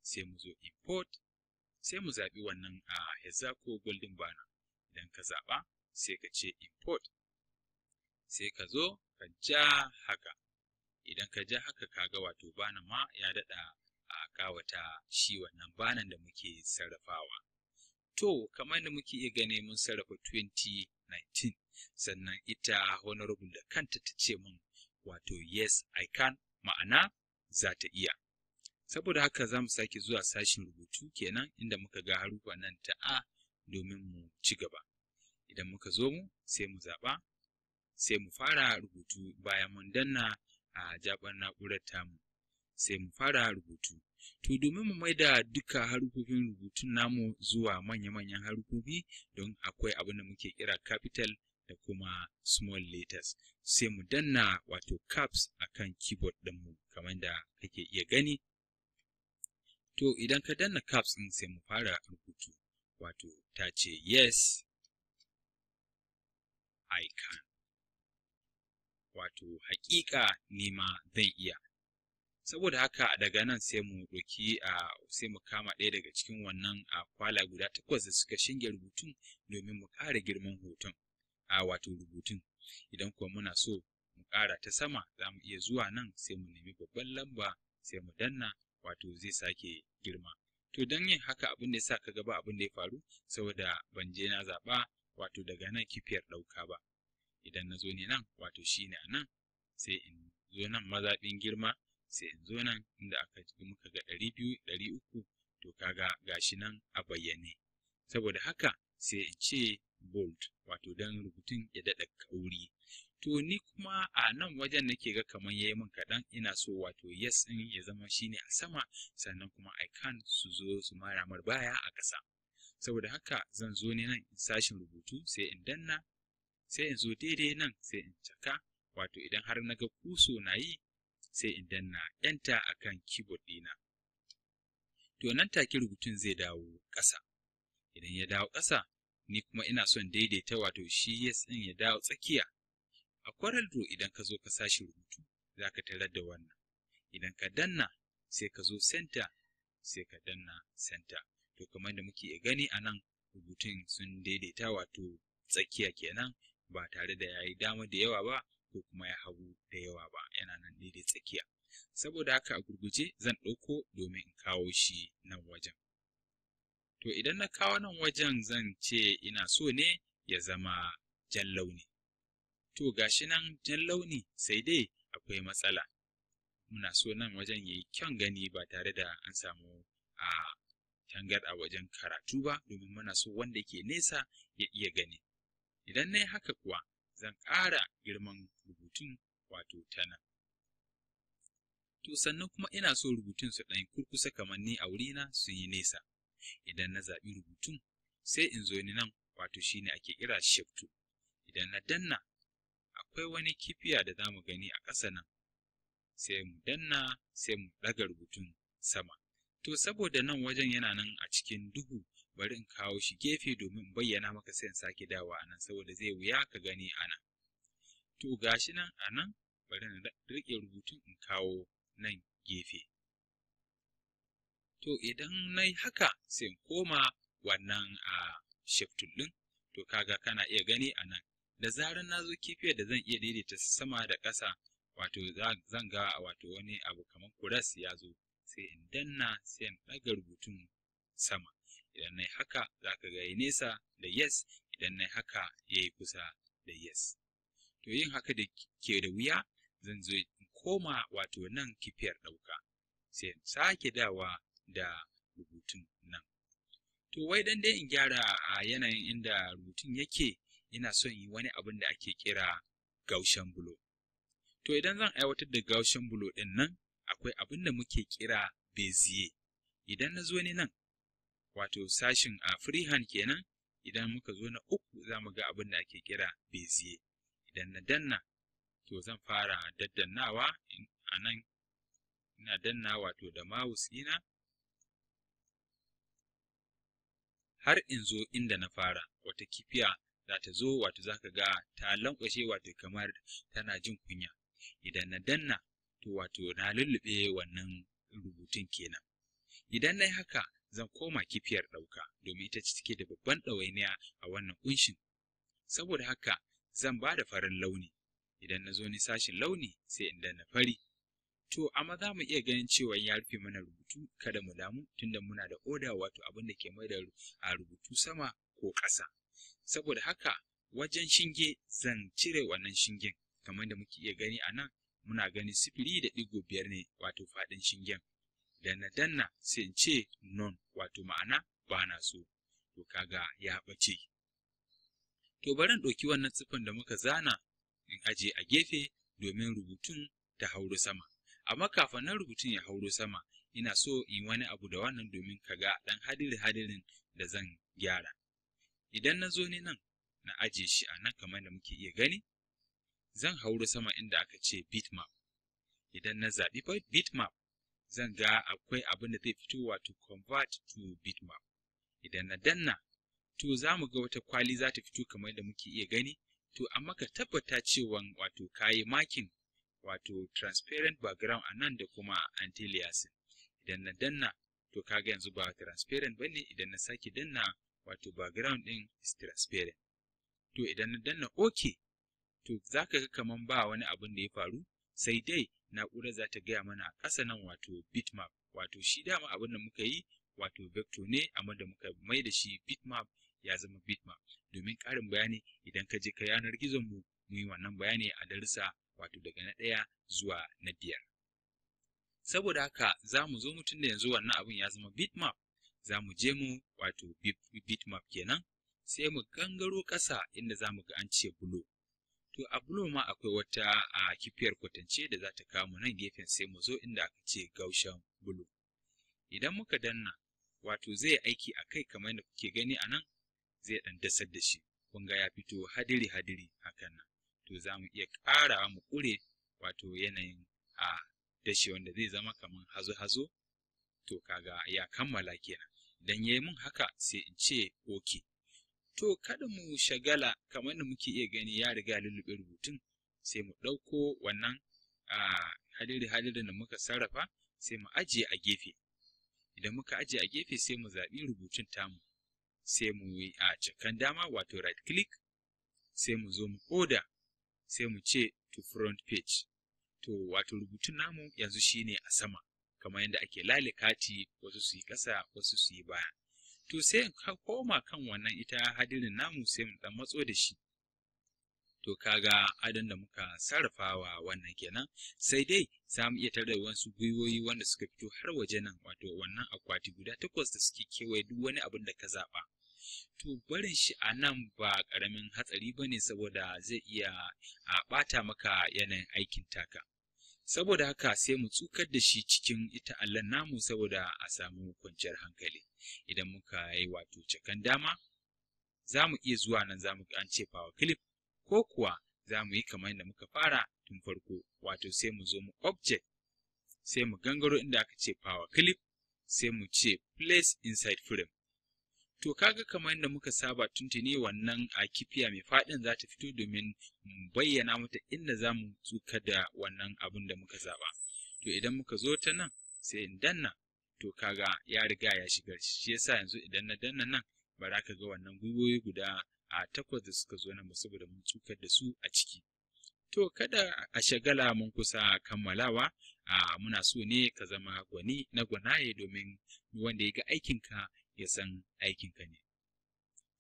sai mu zo import, sai mu zaɓi wannan a Hexaco Golden Banner. Idan ka zaɓa, sai ka ce import, sai ka zo ka ja haka. Idan ka ja haka, kaga wato banner ma ya daɗa a ƙawata shi wannan banner da muke sarrafawa. To kamar da muke iya gani, mun sarrafa 2019. Sannan ita honorable da kanta ta ce mun wato "Yes, I can", ma'ana za ta iya. Saboda haka za mu sake zuwa sashin rubutu kenan, inda muka ga haruffa nan ta A, domin mu ci gaba. Idan muka zo mu sai mu zaɓa, sai mu fara rubutu. Bayan mun danna a jaɓar na'urar tamu, sai mu fara rubutu. To domin mu maida duka harufofin rubutun namu zuwa manya-manyan harufofi, don akwai abin da muke kira capital da kuma small letters, sai mu danna wato caps akan keyboard ɗinmu kamar da kake iya gani. To idan ka danna caps ɗin, sai mu fara rubutu, wato ta ce "Yes, I can", wato haƙiƙa ni ma zan iya. Saboda haka daga nan sai mu ɗauki a sai mu kama ɗaya daga cikin wannan a kwala guda takwas da suka shinge rubutun domin mu ƙara girman hoton, a wato rubutun. Idan kuwa muna so mu ƙara ta sama, za mu iya zuwa nan, sai mu nemi babban lamba, sai mu danna, wato zai sake girma. To don yin haka, abin da ya sa ka ga ba abin da ya faru, saboda ban je na zaɓa wato daga nan kifiyar ɗauka ba. Idan na zo ne nan, wato shine a nan, sai in zo nan mazaɓin girma, sai in zo nan inda aka muka ga 200, 300. To kaga gashi nan a bayyane. Saboda haka sai in ce bold, wato don rubutun ya daɗa kauri. To ni kuma a nan wajen nake ga kamar ya yi min kaɗan, ina so wato yes ɗin ya zama shine a sama, sannan kuma I can su zo su mara mar baya a ƙasa. Saboda haka zan zo ne nan sashin rubutu sai in danna, sai in zo daidai nan sai in caka, wato idan har na ga kuso na yi sai in danna enter akan keyboard ɗina. To nan take rubutun zai dawo ƙasa. Idan ya dawo ƙasa, ni kuma ina son daidaita wato shi yes ɗin ya dawo tsakiya. A CorelDRAW idan ka zo ka sashi rubutu, za ka tarar da wannan. Idan ka danna, sai ka zo center, sai ka danna center. To kamar da muke gani a nan, rubutun sun daidaita wato tsakiya kenan, ba tare da ya yi dama da yawa ba ko kuma ya hagu da yawa ba, yana nan daidai tsakiya. Saboda haka a gurguje zan ɗauko domin in kawo shi nan wajen. To idan na kawo nan wajen zan ce ina so ne ya zama jan launi. To gashi nan jan launi, sai dai akwai matsala. Muna so nan wajen ya yi kyan gani ba tare da an samu a tangarɗa wajen karatu ba, domin muna so wanda ke nesa ya iya gani. Idan na yi haka kuwa zan ƙara girman rubutun wato ta nan. To sannan kuma ina so rubutun su ɗan kurkusa kamar ni a wurina sun yi nesa. Idan na zaɓi rubutun sai in zo ni nan, wato shine ake kira shape tool. Idan na danna, akwai wani kifiya da za mu gani a ƙasa nan, sai mu danna sai mu ɗaga rubutun sama. To saboda nan wajen yana nan a cikin duhu, bari in kawo shi gefe domin in bayyana maka, sai in sake dawowa a nan saboda zai wuya ka gani a nan. To gashi nan a nan, bari na riƙe rubutun in kawo nan gefe. To idan na yi haka sai in koma wannan a shape tool ɗin, to kaga kana iya gani a nan. Da zarar na zo kifiyar da zan iya daidaita sama da ƙasa, wato zan ga wato wani abu kamar kuras ya zo, sai in danna sai in ɗaga rubutun sama. Idan na yi haka za ka ga ya nesa da yes, idan na yi haka ya yi kusa da yes. To yin haka da ke da wuya, zan zo in koma wato nan kifiyar ɗauka, sai in sake dawa da rubutun nan. To wai dan dai in gyara a yanayin inda rubutun yake, ina son yi wani abin da ake kira Gaussian blur. To idan zan aiwatar da Gaussian blur ɗin nan, akwai abin da muke kira Bezier. Idan na zo ni nan, wato sashin a freehand kenan, idan muka zo na uku za mu ga abin da ake kira Bezier. Idan na danna, to zan fara daddannawa a nan, ina danna wato da mouse ɗina har in zo inda na fara, wata kifiya za ta zo, wato za ka ga ta lanƙwashe wato kamar tana jin kunya. Idan na danna, to wato na lulluɓe wannan rubutun kenan. Idan na yi haka zan koma kifiyar ɗauka domin ita ce take da babban ɗawainiya a wannan ƙunshin. Saboda haka zan ba da farin launi. Idan na zo ni sashin launi sai in danna fari. To amma za mu iya ganin cewa ya rufe mana rubutu, kada mu damu tunda muna da oda, wato abin da ke mai da a rubutu sama ko ƙasa. Saboda haka wajen shinge zan cire wannan shingen, kamar da muke iya gani a nan muna gani 0.5 ne wato faɗin shingen. Da na danna sai in ce none, wato ma'ana ba na so, to kaga ya ɓace. To bari in ɗauki wannan siffan da muka zana in ajiye a gefe domin rubutun ta hauro sama. Amma kafin nan rubutun ya hauro sama, ina so in wani abu da wannan domin ka ga ɗan hadiri-hadirin da zan gyara. Idan na zo ni nan na ajiye shi a nan kamar da muke iya gani, zan hauro sama inda aka ce bitmap. Idan na zaɓi bitmap, zan ga akwai abin da zai fito wato convert to bitmap. Idan na danna, to za mu ga wata kwali za ta fito kamar da muke iya gani. To amma ka tabbata cewa wato ka yi marking wato transparent background a nan da kuma anti-aliasing. Idan na danna, to kaga yanzu ba transparent ba ne, idan na sake danna wato background ɗin is transparent. To idan na danna OK, to za ka ga kaman ba wani abin da ya faru, sai dai na'urar za ta gaya mana a ƙasa nan wato bitmap, wato shi dama abin da muka yi wato vector ne, amma da muka mai da shi bitmap ya zama bitmap. Domin ƙarin bayani, idan ka je ka yanar gizon mu, mun yi wannan bayani a darussa wato daga na 1 zuwa na 5. Saboda haka za mu zo mutum da yanzu wannan abin ya zama bitmap, za mu je mu wato bitmap kenan, Sai mu gangaro ƙasa inda za mu ga an ce blur. To a blur ma akwai wata a kifiyar kwatance da za ta kawo mu nan gefen, sai mu zo inda aka ce Gaussian blur. Idan muka danna, wato zai aiki a kai kamar yadda kuke gani a nan, zai ɗan dasar da shi. Kun ga ya fito hadiri-hadiri hakan nan. To za mu iya ƙarawa mu ƙure wato yanayin a dashe wanda zai zama kamar hazo-hazo. To kaga ya kammala kenan. Idan ya yi mun haka, sai in ce okay. To kada mu shagala, kamar da muke iya gani ya riga lullube rubutun, sai mu ɗauko wannan a hadiri-hadirin da muka sarrafa, sai mu ajiye a gefe. Idan muka ajiye a gefe, sai mu zaɓi rubutun tamu, sai mu yi a cakan dama, wato right click, sai mu zo mu order, sai mu ce to front page. To wato rubutun namu yanzu shine a sama, kamar yadda ake lale kati, wasu su yi ƙasa, wasu su yi baya. To sai in koma kan wannan ita hadirin namu, sai mu ɗan matso da shi. To kaga adon da muka sarrafawa wannan kenan. Sai dai za mu iya tarar wasu gwiwoyi wanda suka fito har waje nan, wato wannan akwati guda takwas da suke kewaye duk wani abin da ka zaɓa. To barin shi a nan ba ƙaramin hatsari ba ne, saboda zai iya a ɓata maka yanayin aikin taka. Saboda haka sai mu tsukar da shi cikin ita allon namu saboda a samu kwanciyar hankali. Idan muka yi wato cakan dama, za mu iya zuwa nan, za mu an ce power clip, ko kuwa za mu yi kamar yadda muka fara tun farko, wato sai mu zo mu object, sai mu gangaro inda aka ce power clip, sai mu ce place inside frame. To kaga kamar yadda muka saba tuntuni, wannan a kifiya mai faɗin za ta fito domin mu bayyana mata inda za mu tsukar da wannan abun da muka zaɓa. To idan muka zo ta nan, sai in danna, to kaga ya riga ya shiga. Shi yasa yanzu idan na danna nan, ba za ka ga wannan gwiwoyi guda a takwas da suka zo nan ba, saboda mun tsukar da su a ciki. To kada a shagala, mun kusa kammalawa. A muna so ne ka zama gwani na gwanaye, domin wanda ya ga aikinka ya san aikinka ne.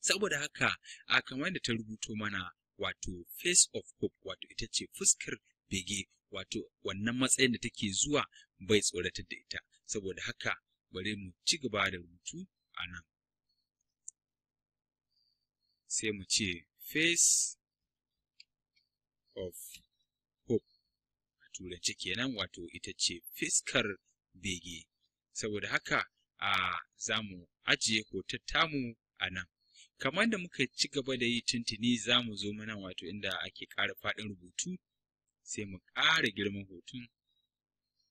Saboda haka a kamar da ta rubuto mana, wato face of hope, wato ita ce fuskar bege, wato wannan matsayin da take zuwa bai tsoratar da ita. Saboda haka bari mu ci gaba da rubutu a nan. Sai mu ce face of hope a Turance kenan, wato ita ce fuskar bege. Saboda haka a za mu ajiye hoton tamu a nan. Kamar da muka ci gaba da yi tuntuni, za mu zo mana wato inda ake ƙara faɗin rubutu, sai mu ƙara girman hoton,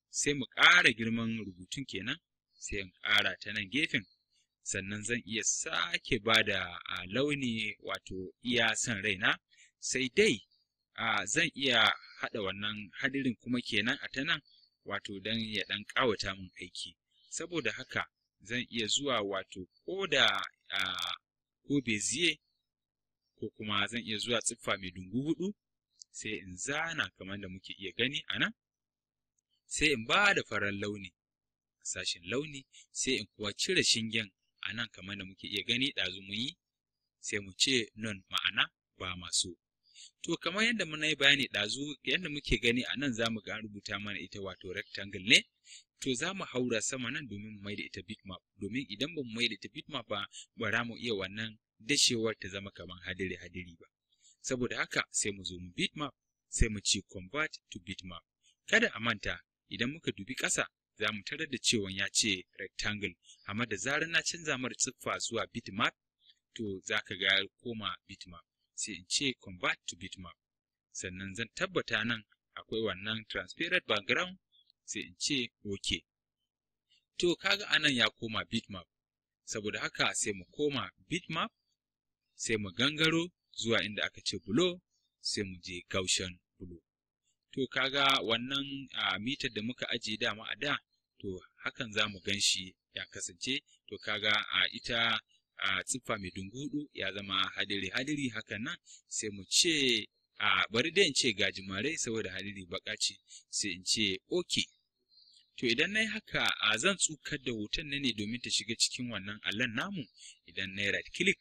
sai mu ƙara girman rubutun kenan, sai in ƙara ta nan gefen. Sannan zan iya sake ba da launi, wato iya son raina. Sai dai zan iya haɗa wannan hadirin kuma kenan a ta nan, wato don ya ɗan ƙawata min aiki. Saboda haka zan iya zuwa wato ko da ko bezier, ko kuma zan iya zuwa tsiffa mai dungu huɗu, sai in zana kamar da muke iya gani a nan, sai in ba da farar launi a sashen launi, sai in kuwa cire shingen a nan kamar da muke iya gani ɗazu mun yi, sai mu ce none, ma'ana ba masu. To kamar yadda muna yi bayani ɗazu, yadda muke gani a nan, za mu ga an rubuta mana ita wato rectangle ne. To za mu haura sama nan domin mu maida ita bitmap, domin idan ba mu maida ita bitmap ba, ba za mu iya wannan dashewar ta zama kamar hadiri-hadiri ba. Saboda haka sai mu zo mu bitmap, sai mu ce convert to bitmap. Kada a manta, idan muka dubi ƙasa za mu tarar da cewa ya ce rectangle, amma da zarar na canza mara tsiffa zuwa bitmap, to za ka ga ya koma bitmap. Sai in ce convert to bitmap. Sannan zan tabbata nan akwai wannan transparent background, sai in ce ok. To kaga anan ya koma bitmap. Saboda haka sai mu koma bitmap, sai mu gangaro zuwa inda aka ce blur, sai mu je Gaussian blur. To kaga wannan a mitar da muka ajiye dama a da, to hakan za mu gan shi ya kasance. To kaga a ita a tsiffa mai dungudu ya zama hadiri hadiri hakan nan. Sai mu ce a bari dai in ce gajimare, saboda hadiri baka ce, sai in ce okay. To idan na yi haka, a zan tsukar da hoton nan ne domin ta shiga cikin wannan allon namu. Idan na yi right click,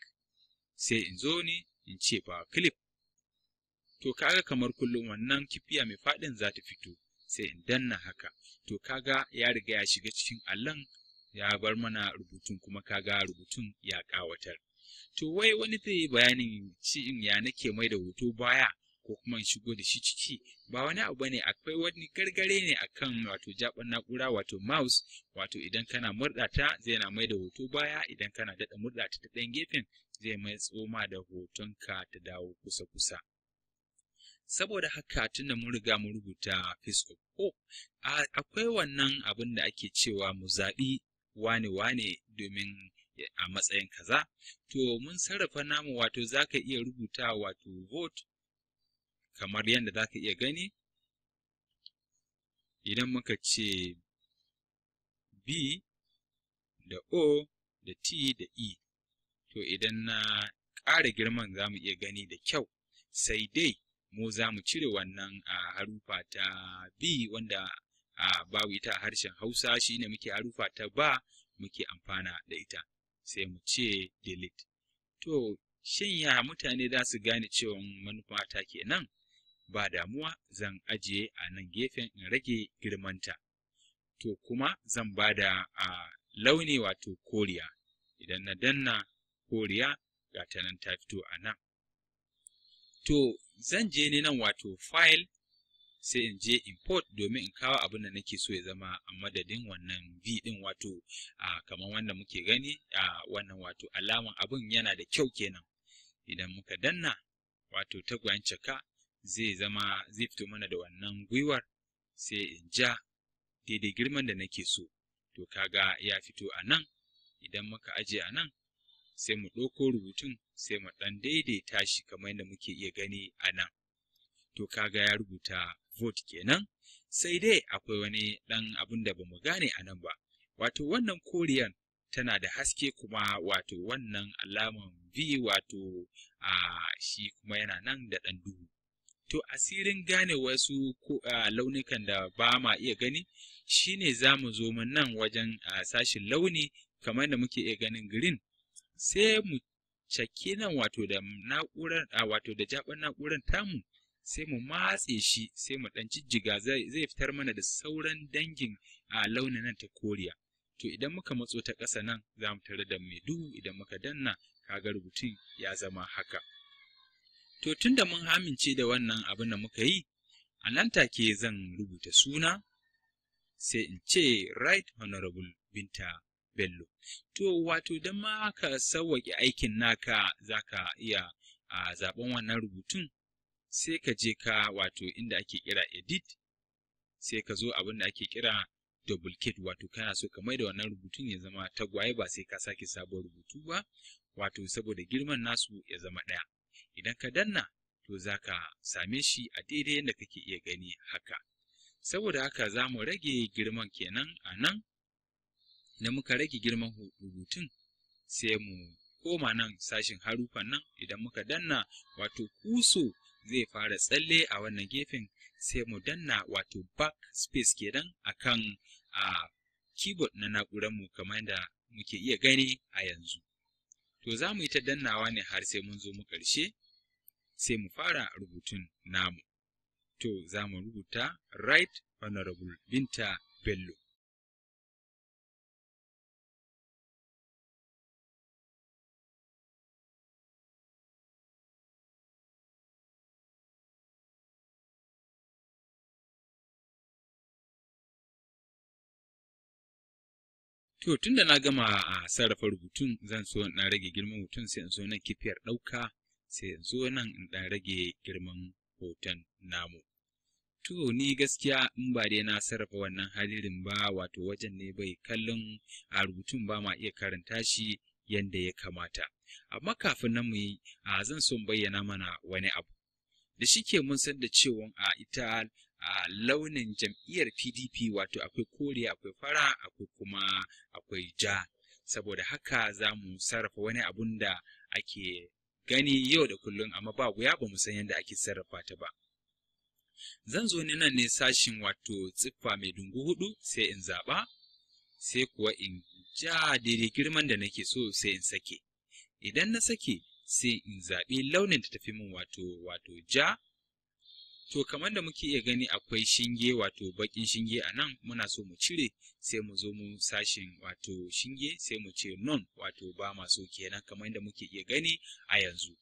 sai in zo ne in ce power clip. To kaga kamar kullum wannan kifiya mai faɗin za ta fito, sai in danna haka. To kaga ya riga ya shiga cikin allon, ya bar mana rubutun, kuma kaga rubutun ya ƙawatar. To wai wani zai yi bayanin cin ya nake mai da hoto baya ko kuma in shigo da shi ciki, ba wani abu bane, akwai wani gargare ne akan wato jaɓar na'ura wato mouse, wato idan kana murɗa ta zai na mai da hoto baya, idan kana daɗa murɗa ta ta ɗayan gefen zai mai tsoma da hotonka ta dawo kusa-kusa. Saboda haka tunda mun riga mun rubuta Face of Hope, akwai wannan abin da ake cewa mu zaɓi wane-wane domin a matsayin kaza. To mun sarrafa namu, wato za ka iya rubuta wato vote kamar yadda za ka iya gani. Idan muka ce B da O da T da E, to idan na ƙara girman za mu iya gani da kyau, sai dai mu za mu cire wannan a harufa ta B wanda babu ita a harshen Hausa, shine muke harufa ta ba muke amfana da ita, sai mu ce delete. To shin ya mutane za su gane cewa manufata kenan? Ba damuwa, zan ajiye a nan gefen in rage girmanta. To kuma zan ba da launi wato koriya. Idan na danna koriya, ga ta nan ta fito a nan. To zan je ne nan wato file, sai in je import domin in kawo abin da nake so ya zama a madadin wannan V ɗin, wato kamar wanda muke gani a wannan wato alaman abin yana da kyau kenan. Idan muka danna wato tagwayen caka zai zama zai fito mana da wannan gwiwar, sai in ja daidai girman da nake so. To kaga ya fito a nan. Idan muka aje a nan, sai mu ɗauko rubutun sai mu ɗan daidaita shi kamar yadda muke iya gani a nan. To kaga ya rubuta vote kenan, sai dai akwai wani ɗan abun da bamu gane a nan ba. Wato wannan koriyan tana da haske kuma wato wannan alaman V wato shi kuma yana nan da ɗan duhu. To asirin gane wasu launukan da ba ma iya gani shine za mu zo mu nan wajen sashin launi kamar yadda muke iya ganin green, sai mu caki nan wato da na'urar wato da jaɓar na'urar tamu, sai mu matse shi, sai mu ɗan jijjiga, zai fitar mana da sauran dangin launin nan ta koriya. To idan muka matso ta ƙasa nan za mu tarar da mai duhu, idan muka danna kaga rubutun ya zama haka. To tunda mun amince da wannan abin da muka yi, a nan take zan rubuta suna, sai in ce Right Honorable Binta Bello. To wato don ma ka sawwaƙe aikin naka, za ka iya zaɓen wannan rubutun, sai ka je ka wato inda ake kira edit, sai ka zo abin da ake kira duplicate, wato kana so ka maida wannan rubutun ya zama tagwaye ba sai ka sake sabon rubutu ba, wato saboda girman nasu ya zama ɗaya. Idan ka danna, to za ka same shi a daidai yadda kake iya gani haka. Saboda haka za mu rage girman kenan a nan. Idan muka rage girman rubutun, sai mu koma nan sashin harufan nan, idan muka danna wato kuso zai fara tsalle a wannan gefen, sai mu danna wato back space kenan akan keyboard na na'urar mu kamar yadda muke iya gani a yanzu. To za mu yi ta dannawa ne har sai mun zo mu ƙarshe, sai mu fara rubutun namu. To za mu rubuta Right Honorable Binta Bello. To tunda na gama a sarrafa rubutun, zan so in ɗan rage girman hoton, sai in zo nan kifiyar ɗauka, sai in zo nan in ɗan rage girman hoton namu. To ni gaskiya in ba dai na sarrafa wannan hadirin ba, wato wajen ne bai kallon a rubutun ba ma iya karanta shi yanda ya kamata. Amma kafin nan mu yi, zan so in bayyana mana wani abu. Da shike mun san da cewa a ita a launin jam'iyyar PDP wato akwai kore, akwai fara, akwai kuma akwai ja. Saboda haka za mu sarrafa wani abun da ake gani yau da kullum amma ba wuya ba mu san yadda ake sarrafa ta ba. Zan zo ni nan ne sashin wato tsiffa mai dungu huɗu, sai in zaɓa, sai kuwa in ja daidai girman da nake so, sai in sake. Idan na sake, sai in zaɓi launin da tafi min wato ja. To kamar da muke iya gani akwai shinge, wato baƙin shinge a nan, muna so mu cire, sai mu zo mu sashin wato shinge sai mu ce none, wato ba ma so kenan, kamar da muke iya gani a yanzu.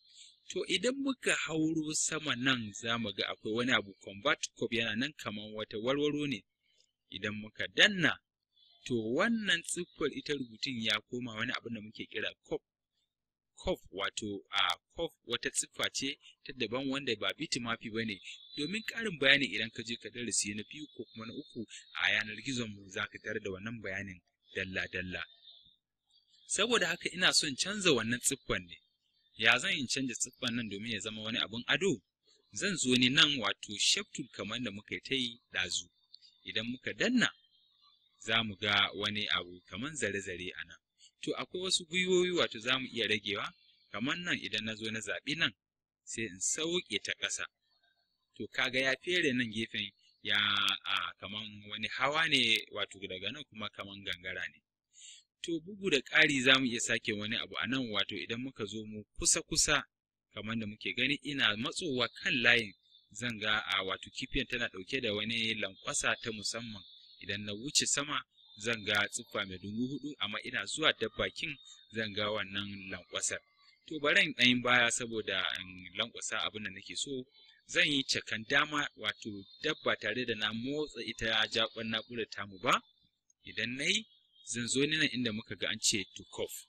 To idan muka hauro sama nan za mu ga akwai wani abu convert curve yana nan kamar wata warwaro ne. Idan muka danna, to wannan tsiffar ita rubutun ya koma wani abu da muke kira curve. Curve wato a curve wata tsiffa ce ta daban wanda ba bitmap ba ne. Domin ƙarin bayani idan ka je ka darasi na 2 ko kuma na 3 a yanar gizon mu za ka tarar da wannan bayanin dalla-dalla. Saboda haka ina son canza wannan tsiffan ne. Ya zan in canza tsiffan nan domin ya zama wani abun ado? Zan zo ni nan wato shape tool kamar da muka yi ta yi ɗazu. Idan muka danna za mu ga wani abu kamar zare-zare a nan. To akwai wasu gwiwowi wato za mu iya ragewa, kamar nan idan na zo na zaɓi nan sai in sauke ta ƙasa. To kaga ya fere nan gefen ya kaman wani hawa ne, wato daga nan kuma kaman gangara ne. To bugu da ƙari za mu iya sake wani abu a nan, wato idan muka zo mu kusa-kusa kamar da muke gani ina matsowa kan layin zan ga a wato kifiyan tana ɗauke da wani lankwasa ta musamman. Idan na wuce sama zan ga tsiffa mai dungu 4, amma ina zuwa dabbakin zan ga wannan lankwasar. To bari in ɗan baya saboda in lankwasa abin da nake so. Zan yi cakan dama wato dabba tare da na motsa ita jaƙon naƙuda tamu ba. Idan na yi zan zo ni nan inda muka ga an ce to curve.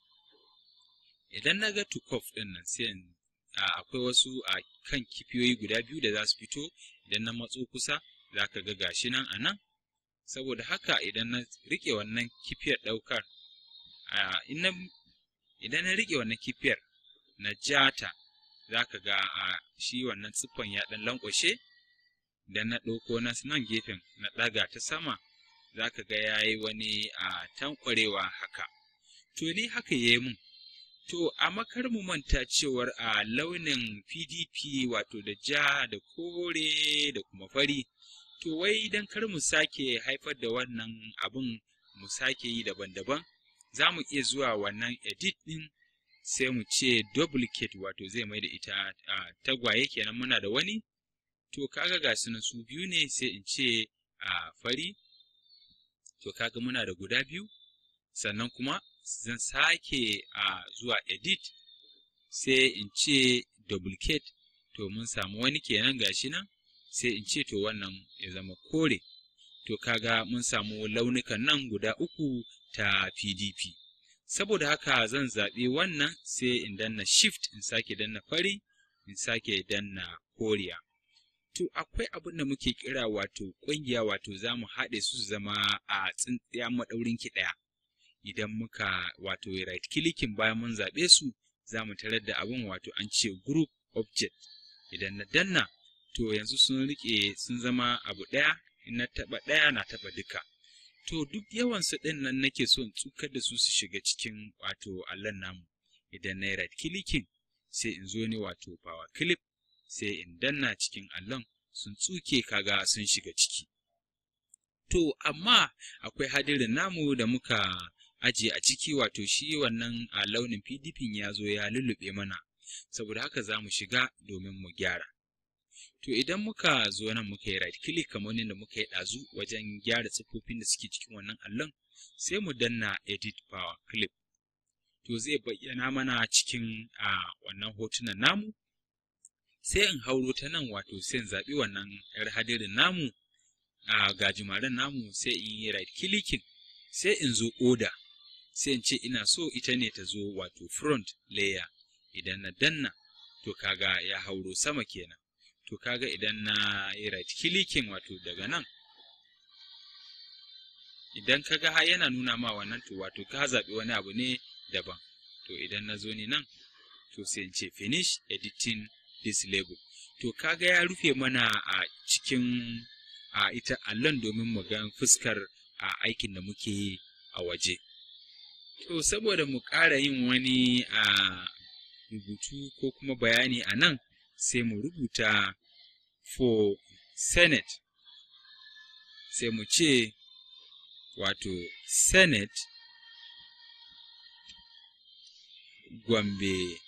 Idan na ga to curve ɗin nan sai in akwai wasu a kan kifiyoyi guda 2 da za su fito. Idan na matso kusa za ka ga gashi nan a nan. Saboda haka idan na riƙe wannan kifiyar ɗaukar, idan na riƙe wannan kifiyar na ja ta, za ka ga shi wannan tsiffan ya ɗan lankwashe. Idan na ɗauko na nan gefen na ɗaga ta sama, za ka ga ya yi wani tankwarewa haka. To ni haka ya yi mun. To amma kar mu manta cewar a launin PDP wato da ja da kore da kuma fari. To wai don kar mu sake haifar da wannan abun mu sake yi daban-daban, za mu iya zuwa wannan edit ɗin sai mu ce duplicate, wato zai mai da ita tagwaye kenan muna da wani. To kaga ga su nan su 2 ne, sai in ce fari. To kaga muna da guda 2. Sannan kuma zan sake zuwa edit sai in ce duplicate. To mun samu wani kenan gashi nan, sai in ce to wannan ya zama kore. To kaga mun samu launukan nan guda 3 ta PDP. Saboda haka zan zaɓi wannan sai in danna shift in sake danna fari in sake danna koriya. To akwai abin da muke kira wato ƙungiya, wato za mu haɗe su zama a tsintsiya maɗaurin ki ɗaya. Idan muka wato right clicking bayan mun zaɓe su, za mu tarar da abin wato an ce group object. Idan na danna, to yanzu sun riƙe sun zama abu ɗaya, in na taɓa ɗaya na taɓa duka. To duk yawansu ɗin nan nake so in tsukar da su su shiga cikin wato allon namu. Idan na yi right clicking sai in zo ne wato power clip sai in danna cikin allon, sun tsuke kaga sun shiga ciki. To amma akwai hadirin namu da muka ajiye a ciki, wato shi wannan a launin PDP ya zo ya lullube mana. Saboda haka za mu shiga domin mu gyara. To idan muka zo nan muka yi right click kamar yadda muka yi ɗazu wajen gyara tsiffofin da suke cikin wannan allon, sai mu danna edit power clip. To zai bayyana mana cikin wannan hotunan namu. Sai in hauro ta nan, wato sai in zaɓi wannan ‘yar hadirin namu, gajimaren namu, sai in yi right clicking, sai in zo order, sai in ce ina so ita ne ta zo wato front layer. Idan na danna, to kaga ya hauro sama kenan. To kaga idan na yi right clicking wato daga nan, idan kaga har yana nuna ma wannan, to wato ka zaɓi wani abu ne daban. To idan na zo ni nan, to sai in ce finish editing this label. To kaga ya rufe mana a cikin a ita allon domin mu ga fuskar a aikin da muke yi a waje. To saboda mu ƙara yin wani a rubutu ko kuma bayani a nan, sai mu rubuta for Senate, sai mu ce wato Senate Gombe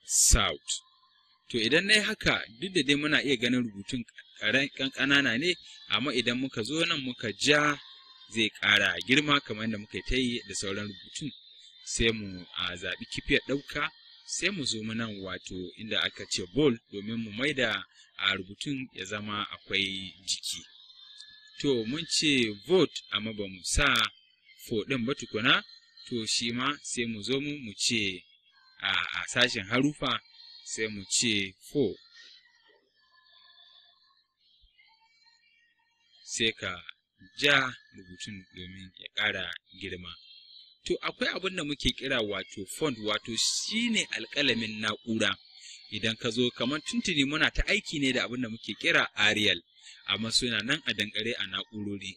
South. To idan na yi haka, duk da dai muna iya ganin rubutun ƙanƙanana ne, amma idan muka zo nan muka ja, zai ƙara girma kamar yadda muka ta yi da sauran rubutun. Sai mu a zaɓi kifiyar ɗauka, sai mu zo nan wato inda aka ce bold domin mu maida a rubutun ya zama akwai jiki. To mun ce vote, amma ba mu sa for ɗin ba tukuna. To shi ma sai mu zo mu ce a sashen harufa sai mu ce for, sai ka ja rubutun domin ya ƙara girma. To akwai abin da muke kira wato font, wato shine alƙalamin na'ura. Idan ka zo kamar tuntuni muna ta aiki ne da abin da muke kira Arial, amma suna nan a dankare a na'urori,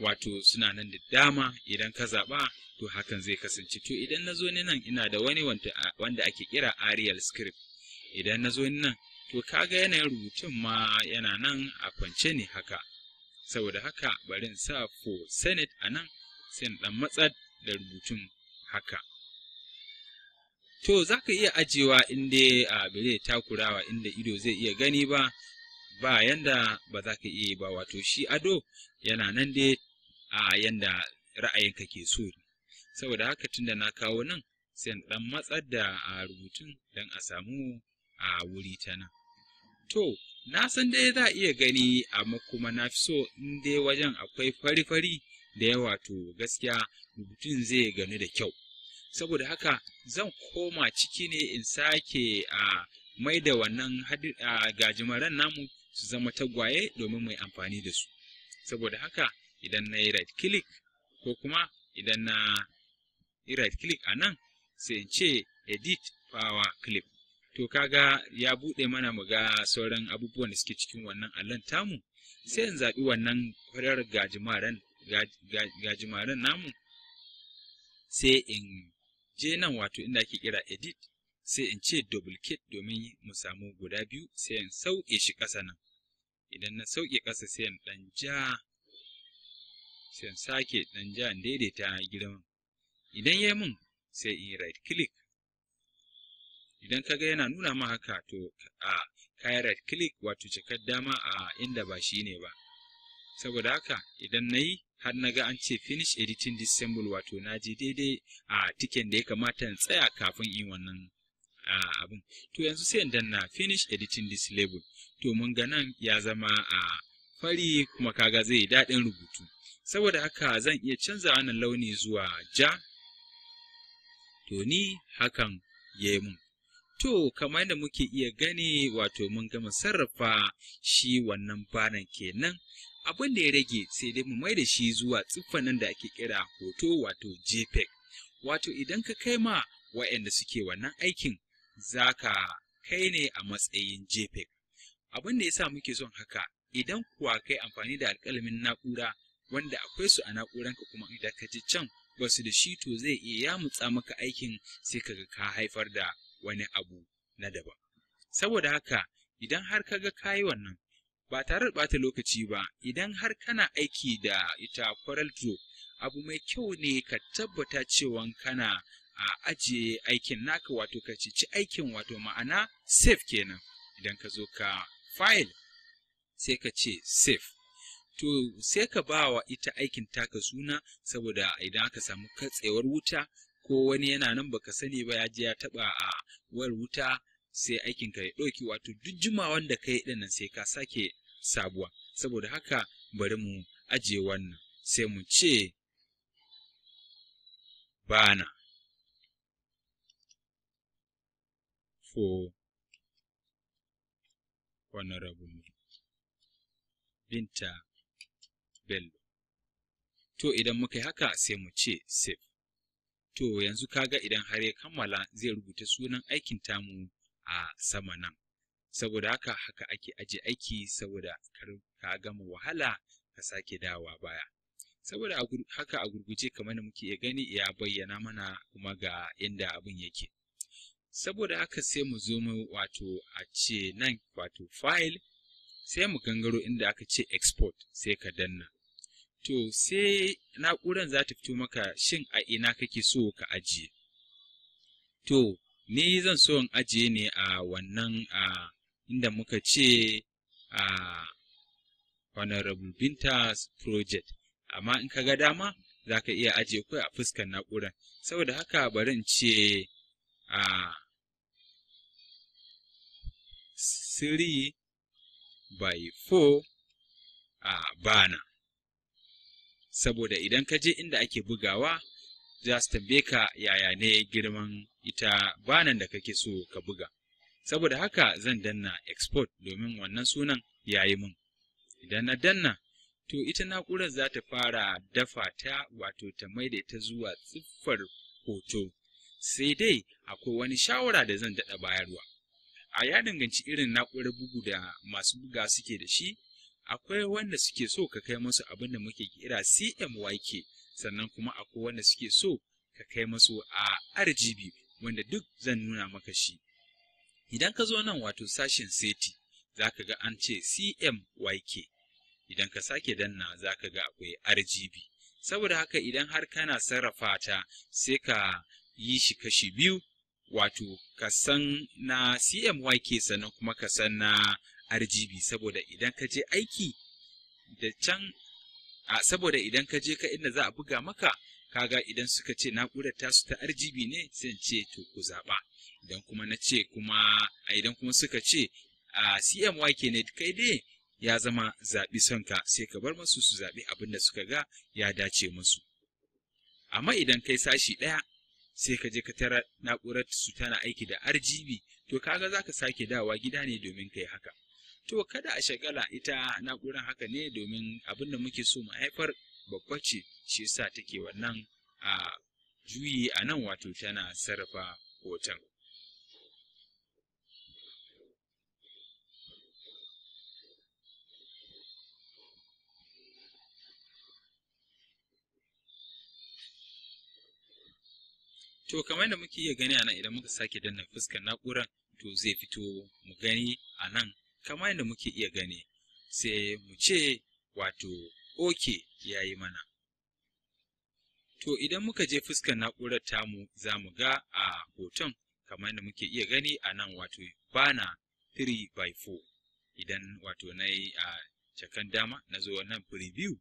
wato suna nan da dama. Idan ka zaɓa, to hakan zai kasance. To idan na zo ni nan, ina da wani wanda ake kira Arial Script. Idan na zo ni nan, to kaga yanayin rubutun ma yana nan a kwance ne haka. Saboda haka bari in sa for Senate a nan, sai in ɗan matsar da rubutun haka. To za ka iya ajiyewa in dai a bai takurawa inda ido zai iya gani ba, ba yanda ba za ka iya yi ba, wato shi ado yana nan dai a yanda ra'ayinka ke so. Saboda haka tunda na kawo nan, sai in ɗan matsar da a rubutun don a samu a wuri ta nan. To, na san dai za a iya gani, amma kuma na fi so in dai wajen akwai fari-fari da yawa, to gaskiya rubutun zai ganu da kyau. Saboda haka zan koma ciki ne in sake a mai da wannan gajimaren namu su zama tagwaye domin mu yi amfani da su. Saboda haka idan na yi right click, ko kuma idan na yi right click a nan, sai in ce edit power clip. To kaga ya buɗe mana mu ga sauran abubuwan da suke cikin wannan allon tamu. Sai in zaɓi wannan farar gajimaren namu, sai in je nan wato inda ake kira edit, sai in ce duplicate domin mu samu guda biyu, sai in sauke shi ƙasa nan. Idan na sauke ƙasa, sai in ɗan ja, sai in sake ɗan ja in daidaita girman. Idan ya yi mun, sai in yi right click. Idan ka ga yana nuna ma haka, to a ka yi right click, wato cikar dama a inda ba shi ne ba. Saboda haka idan na yi har na ga an ce finish editing this symbol, wato na je daidai a tiken da ya kamata in tsaya kafin in wannan abin. To yanzu sai in danna finish editing this label. To mun ga nan ya zama a fari, kuma kaga zai yi daɗin rubutu. Saboda haka zan iya canza wannan launi zuwa ja. To ni hakan ya yi mun. To kamar yadda muke iya gani, wato mun gama sarrafa shi wannan banan kenan. Abin da ya rage, sai dai mu mai da shi zuwa tsiffan nan da ake kira hoto, wato JPEG. Wato idan ka kai ma wa'anda suke wannan aikin, za ka kai ne a matsayin JPEG. Abin da ya sa muke son haka, idan kuwa kai amfani da alƙalamin na'ura wanda akwai su a na'uranka, kuma idan ka je can ba su da shi, to zai iya yamutsa maka aikin, sai kaga ka haifar da wani abu na daban. Saboda haka idan har ka ga ka yi wannan ba tare da ɓata lokaci ba, idan har kana aiki da ita Corel Draw, abu mai kyau ne ka tabbata cewa kana a ajiye aikin naka, wato ka cici aikin, wato ma'ana save kenan. Idan ka zo ka file, sai ka ce save. To sai ka ba wa ita aikin taka suna, saboda idan aka samu katsewar wuta ko wani yana nan baka sani ba ya je ya taɓa a wayar wuta, sai aikinka ya ɗauki, wato duk jimawan da ka yi ɗin nan sai ka sake sabuwa. Saboda haka bari mu ajiye wannan, sai mu ce banner for Honorable Binta Bello. To idan muka yi haka, sai mu ce save. To yanzu kaga idan har ya kammala, zai rubuta sunan aikin tamu a sama nan. Saboda haka haka ake aje aiki, saboda kar ka gama wahala ka sake dawowa baya. Saboda haka a gurguje, kamar da muke iya gani, ya bayyana mana kuma ga inda abin yake. Saboda haka sai mu zo mu wato a ce nan wato file, sai mu gangaro inda aka ce export, sai ka danna. To sai na'uran za ta fito maka, shin a ina kake so ka ajiye. To Ni zan so in ajiye ne a wannan a inda muka ce a Honorable Binta's Project, amma in ka ga dama za ka iya ajiye kawai a fuskar na'urar. Saboda haka bari in ce a 3 by 4 a bana, saboda idan ka je inda ake bugawa za su tambaye ka yaya ne girman ita banan da kake so ka buga. Saboda haka zan danna export domin wannan sunan ya yi mun. Idan na danna, to ita na'urar za ta fara dafa ta, wato ta maida ta zuwa siffar hoto. Sai dai akwai wani shawara da zan daɗa bayarwa. A ya danganci irin na'urar bugu da masu buga suke da shi, akwai wanda suke so ka kai musu abin da muke kira CMYK, sannan kuma akwai wanda suke so ka kai musu a RGB, wanda duk zan nuna maka shi. Idan ka zo nan wato sashen seti, za ka ga an ce CMYK. Idan ka sake danna za ka ga akwai RGB. Saboda haka idan har kana sarrafa ta, sai ka yi shi kashi biyu, wato ka san na CMYK sannan kuma ka san na RGB, saboda idan ka je aiki da can a saboda idan ka je ka inda za a buga maka, kaga idan suka ce na'urar tasu ta RGB ne, sai in ce to ku zaɓa. Idan kuma na ce kuma a idan kuma suka ce a CMYK ne, kai dai ya zama zaɓi sonka, sai ka bar masu su zaɓi abin da suka ga ya dace musu. Amma idan kai sashi ɗaya sai ka je ka tara na'urar su tana aiki da RGB, to kaga za ka sake dawowa gida ne domin kai haka. To kada a shagala, ita na'urar haka ne domin abin da muke so mu haifar babba ce, shi yasa take wannan a juyi a nan, wato tana sarrafa hoton. To kamar yadda muke iya gani a nan, idan muka sake danna fuskar na'urar, to zai fito mu gani a nan kamar yadda muke iya gani, sai mu ce wato OK ya yi mana. To idan muka je fuskar na'urar tamu, za mu ga a hoton kamar yadda muke iya gani a nan, wato bana 3 by 4. Idan wato na yi a cakan dama na zo nan preview,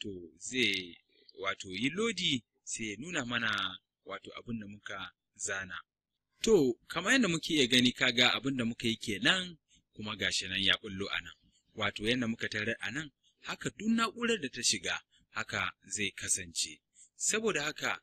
to zai wato yi lodi sai ya nuna mana wato abin da muka zana. To kamar yadda muke iya gani, kaga abin da muka yi kenan, kuma gashi nan ya bullo a nan. Wato yadda muka tarar a nan, haka duk na'urar da ta shiga haka zai kasance. Saboda haka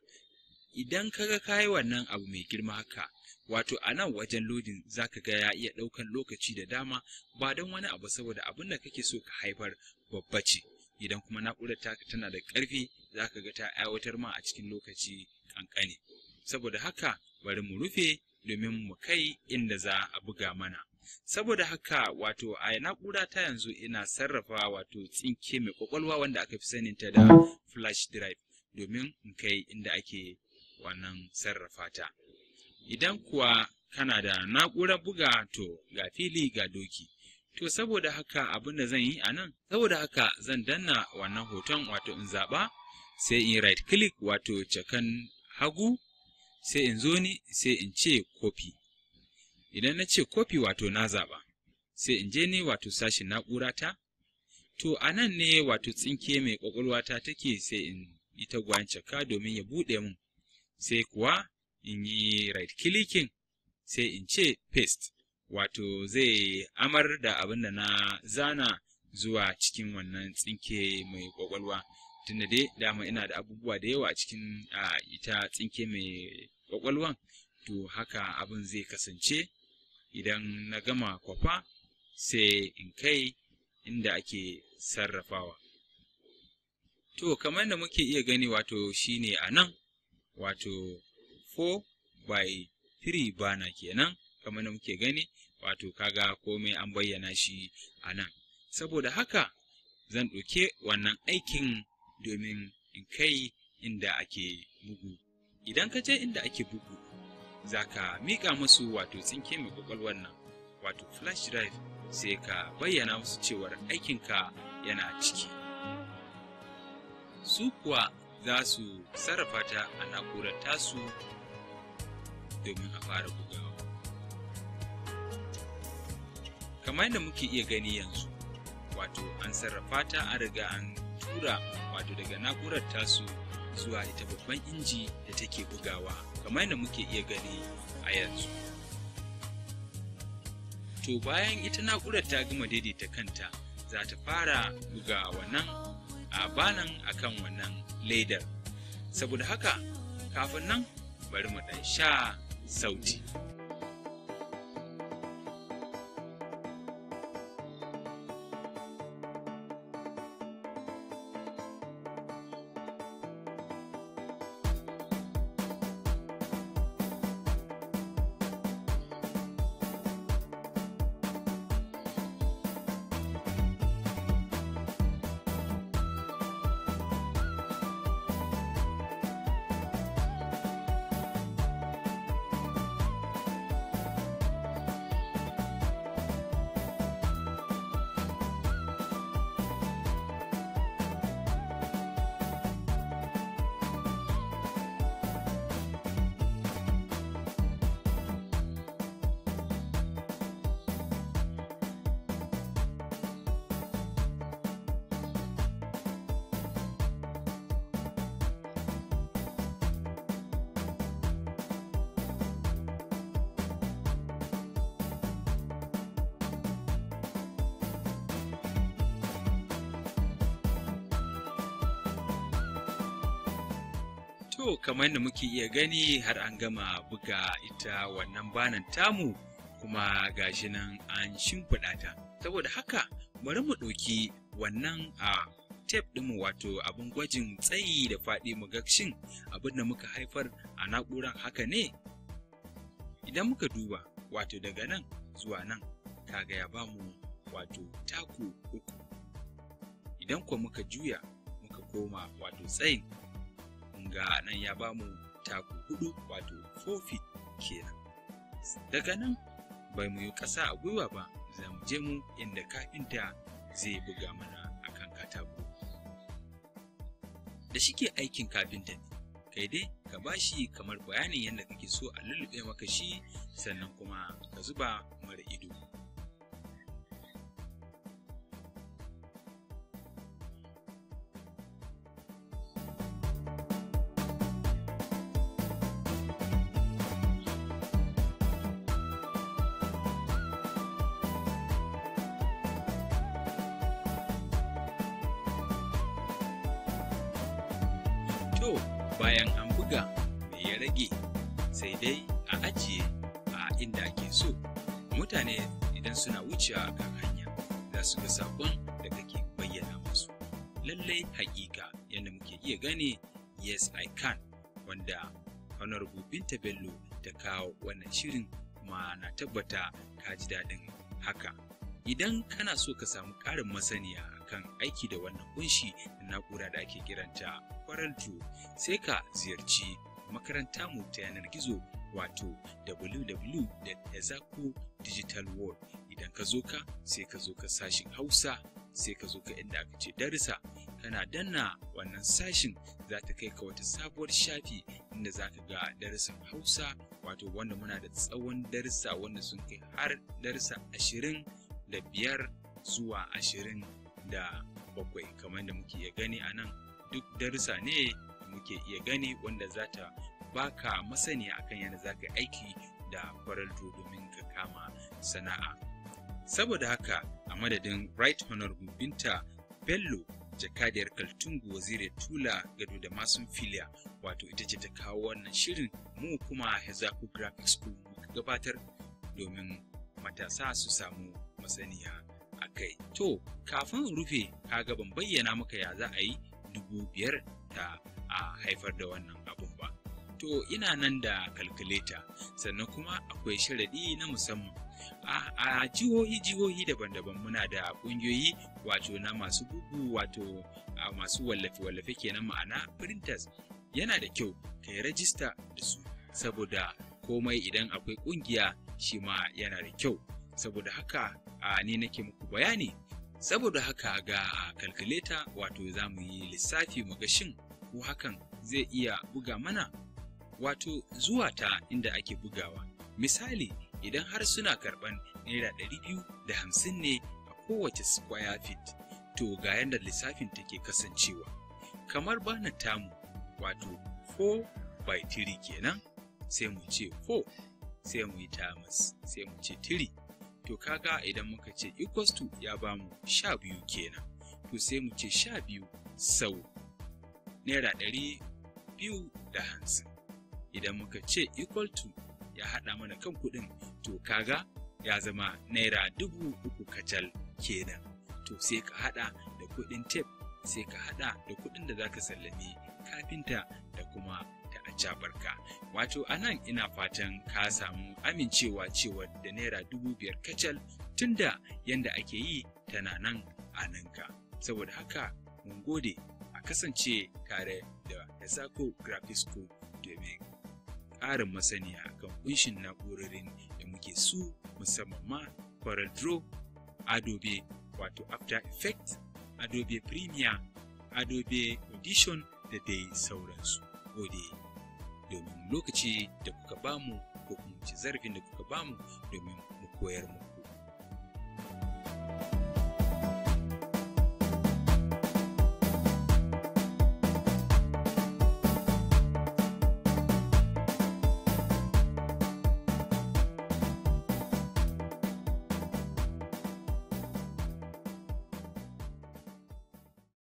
idan kaga kayi wannan abu mai girma haka, wato a nan wajen lodin za ka ga ya iya ɗaukan lokaci da dama, ba don wani abu saboda abin da kake so ka haifar babba ce. Idan kuma na'urar taka tana da ƙarfi, za ka ga ta aiwatar ma a cikin lokaci ƙanƙani. Saboda haka bari mu rufe domin mu kai inda za a buga mana. Saboda haka wato a na'ura ta yanzu ina sarrafa wato tsinke mai ƙwaƙwalwa wanda aka fi saninta da flash drive domin in kai inda ake wannan sarrafa ta. Idan kuwa kana da na'urar buga, to ga fili ga doki. To saboda haka abin da zan yi a nan, saboda haka zan danna wannan hoton, wato in zaɓa, sai in right click wato cakan hagu, sai in zo ni sai in ce copy. Idan na ce copy wato na zaɓa, sai in je ni wato sashin na'urata. To a nan ne wato tsinke mai ƙwaƙwalwata take, sai in yi tagwayen caka domin ya buɗe mun. Sai kuwa in yi right clicking sai in ce paste, wato zai amar da abin da na zana zuwa cikin wannan tsinke mai ƙwaƙwalwa. Tunda dai dama ina da abubuwa da yawa a cikin ita tsinke mai ƙwaƙwalwan, to haka abin zai kasance. Idan na gama kwafa sai in kai inda ake sarrafawa. To kamar da muke iya gani, wato shine a nan, wato 4 by 3 bana kenan, kamar da muke gani, wato kaga komai an bayyana shi a nan. Saboda haka zan ɗauke wannan aikin domin in kai inda ake bugu. Idan ka je inda ake bugu, za ka miƙa musu wato tsinke mai ƙwaƙwalwar nan, wato flash drive, sai ka bayyana musu cewar aikinka yana ciki. Su kuwa za su sarrafa ta a na'urar tasu. domin a fara bugawa. Kamar yadda muke iya gani yanzu, wato an sarrafa ta, an riga an tura wato daga na'urar tasu zuwa ita babban inji da take bugawa, kamar yadda muke iya gani a yanzu. To bayan ita na'urar ta gama daidaita kanta, za ta fara buga wannan a banan akan wannan ledar. Saboda haka kafin nan bari mu ɗan sha sauti. To kamar yadda muke iya gani, har an gama buga ita wannan banan tamu, kuma gashi nan an shimfiɗa ta. Saboda haka bari mu ɗauki wannan a tape ɗinmu, wato abin gwajin tsayi da faɗi, mu ga shin abin da muka haifar a na'urar haka ne. Idan muka duba, wato daga nan zuwa nan, kaga ya bamu wato taku 3. Idan kuwa muka juya muka koma wato tsayin, ga nan ya bamu taku 4, wato 4 feet kenan. Daga nan bai mu yi ƙasa a gwiwa ba, za mu je mu inda kafinta zai buga mana akan katako. Da shike aikin kafinta ne, kai dai ka bashi kamar bayanin yadda kake so a lullube maka shi, sannan kuma ka zuba mara ido. To bayan an buga, me ya rage? Sai dai a ajiye a inda ake so. Mutane idan suna wucewa kan hanya za su ga saƙon da kake bayyana musu. Lallai haƙiƙa yadda muke iya gani, "Yes I Can", wanda Honorable Binta Bello ta kawo wannan shirin, kuma na tabbata ka ji daɗin haka. Idan kana so ka samu ƙarin masaniya akan aiki da wannan kunshi da na'ura da ake kiranta Kwaranto, sai ka ziyarci makaranta mu ta yanar gizo, wato www.ezaku.digitalworld. Idan ka zo ka sai ka zo ka sashin Hausa, sai ka zo ka inda aka ce darussa. Kana danna wannan sashin, za ta kai ka wata sabuwar shafi inda za ka ga darussan Hausa, wato wanda muna da tsawon darussa wanda sun kai har darussa 25 zuwa 27. Kamar da muke iya gani a nan, duk darussa ne muke iya gani wanda za ta baka masaniya akan yadda za ka aiki da Kwaralto domin ka kama sana'a. Saboda haka a madadin Right Honorable Binta Bello, jakadiyar Kaltungu, Waziri Tula Gado da Masun Filiya, wato ita ce ta kawo wannan shirin, mu kuma Hezaku Graphic School muka gabatar domin matasa su samu masaniya a kai. To, kafin in rufe, kaga ban bayyana maka ya za a yi 5,000 ta a haifar da wannan abun ba. To ina nan da kalkuleta, sannan kuma akwai sharaɗi na musamman. A jihohi jihohi daban-daban muna da ƙungiyoyi, wato na masu bugu, wato masu wallafe-wallafe kenan, ma'ana printers. Yana da kyau ka yi rajista da su, saboda komai idan akwai ƙungiya shi ma yana da kyau. Saboda haka a ni nake muku bayani. Saboda haka ga kalkuleta, wato za mu yi lissafi mu ga shin ko hakan zai iya buga mana. Wato zuwa ta inda ake bugawa. Misali, idan har suna karɓan ₦250 ne a kowace square feet, to ga yadda lissafin take kasancewa. Kamar bana tamu, wato 4 by 3 kenan, sai mu ce 4, sai mu yi times, sai mu ce 3. To kaga idan muka ce equals to ya bamu 12 kenan. To sai mu ce 12 sau ₦250. Idan muka ce equal to ya haɗa mana kan kuɗin, to kaga ya zama ₦3,000 kacal kenan. To sai ka haɗa da kuɗin tape, sai ka haɗa da kuɗin da zaka sallame kafinta da kuma ta acaɓarka. Wato a nan ina fatan ka samu amincewa cewa da ₦5,000 kacal, tunda yanda ake yi tana nan a nanka. Saboda haka mun gode, a kasance tare da Hesaco Graphic School domin ƙarin masaniya akan ƙunshin na'urorin da muke su, musamman ma CorelDRAW, Adobe wato After Effects, Adobe Premiere, Adobe Audition da dai sauransu. Gode domin lokaci da kuka bamu, ko kuma ce zarafin da kuka bamu domin mu koyar muku.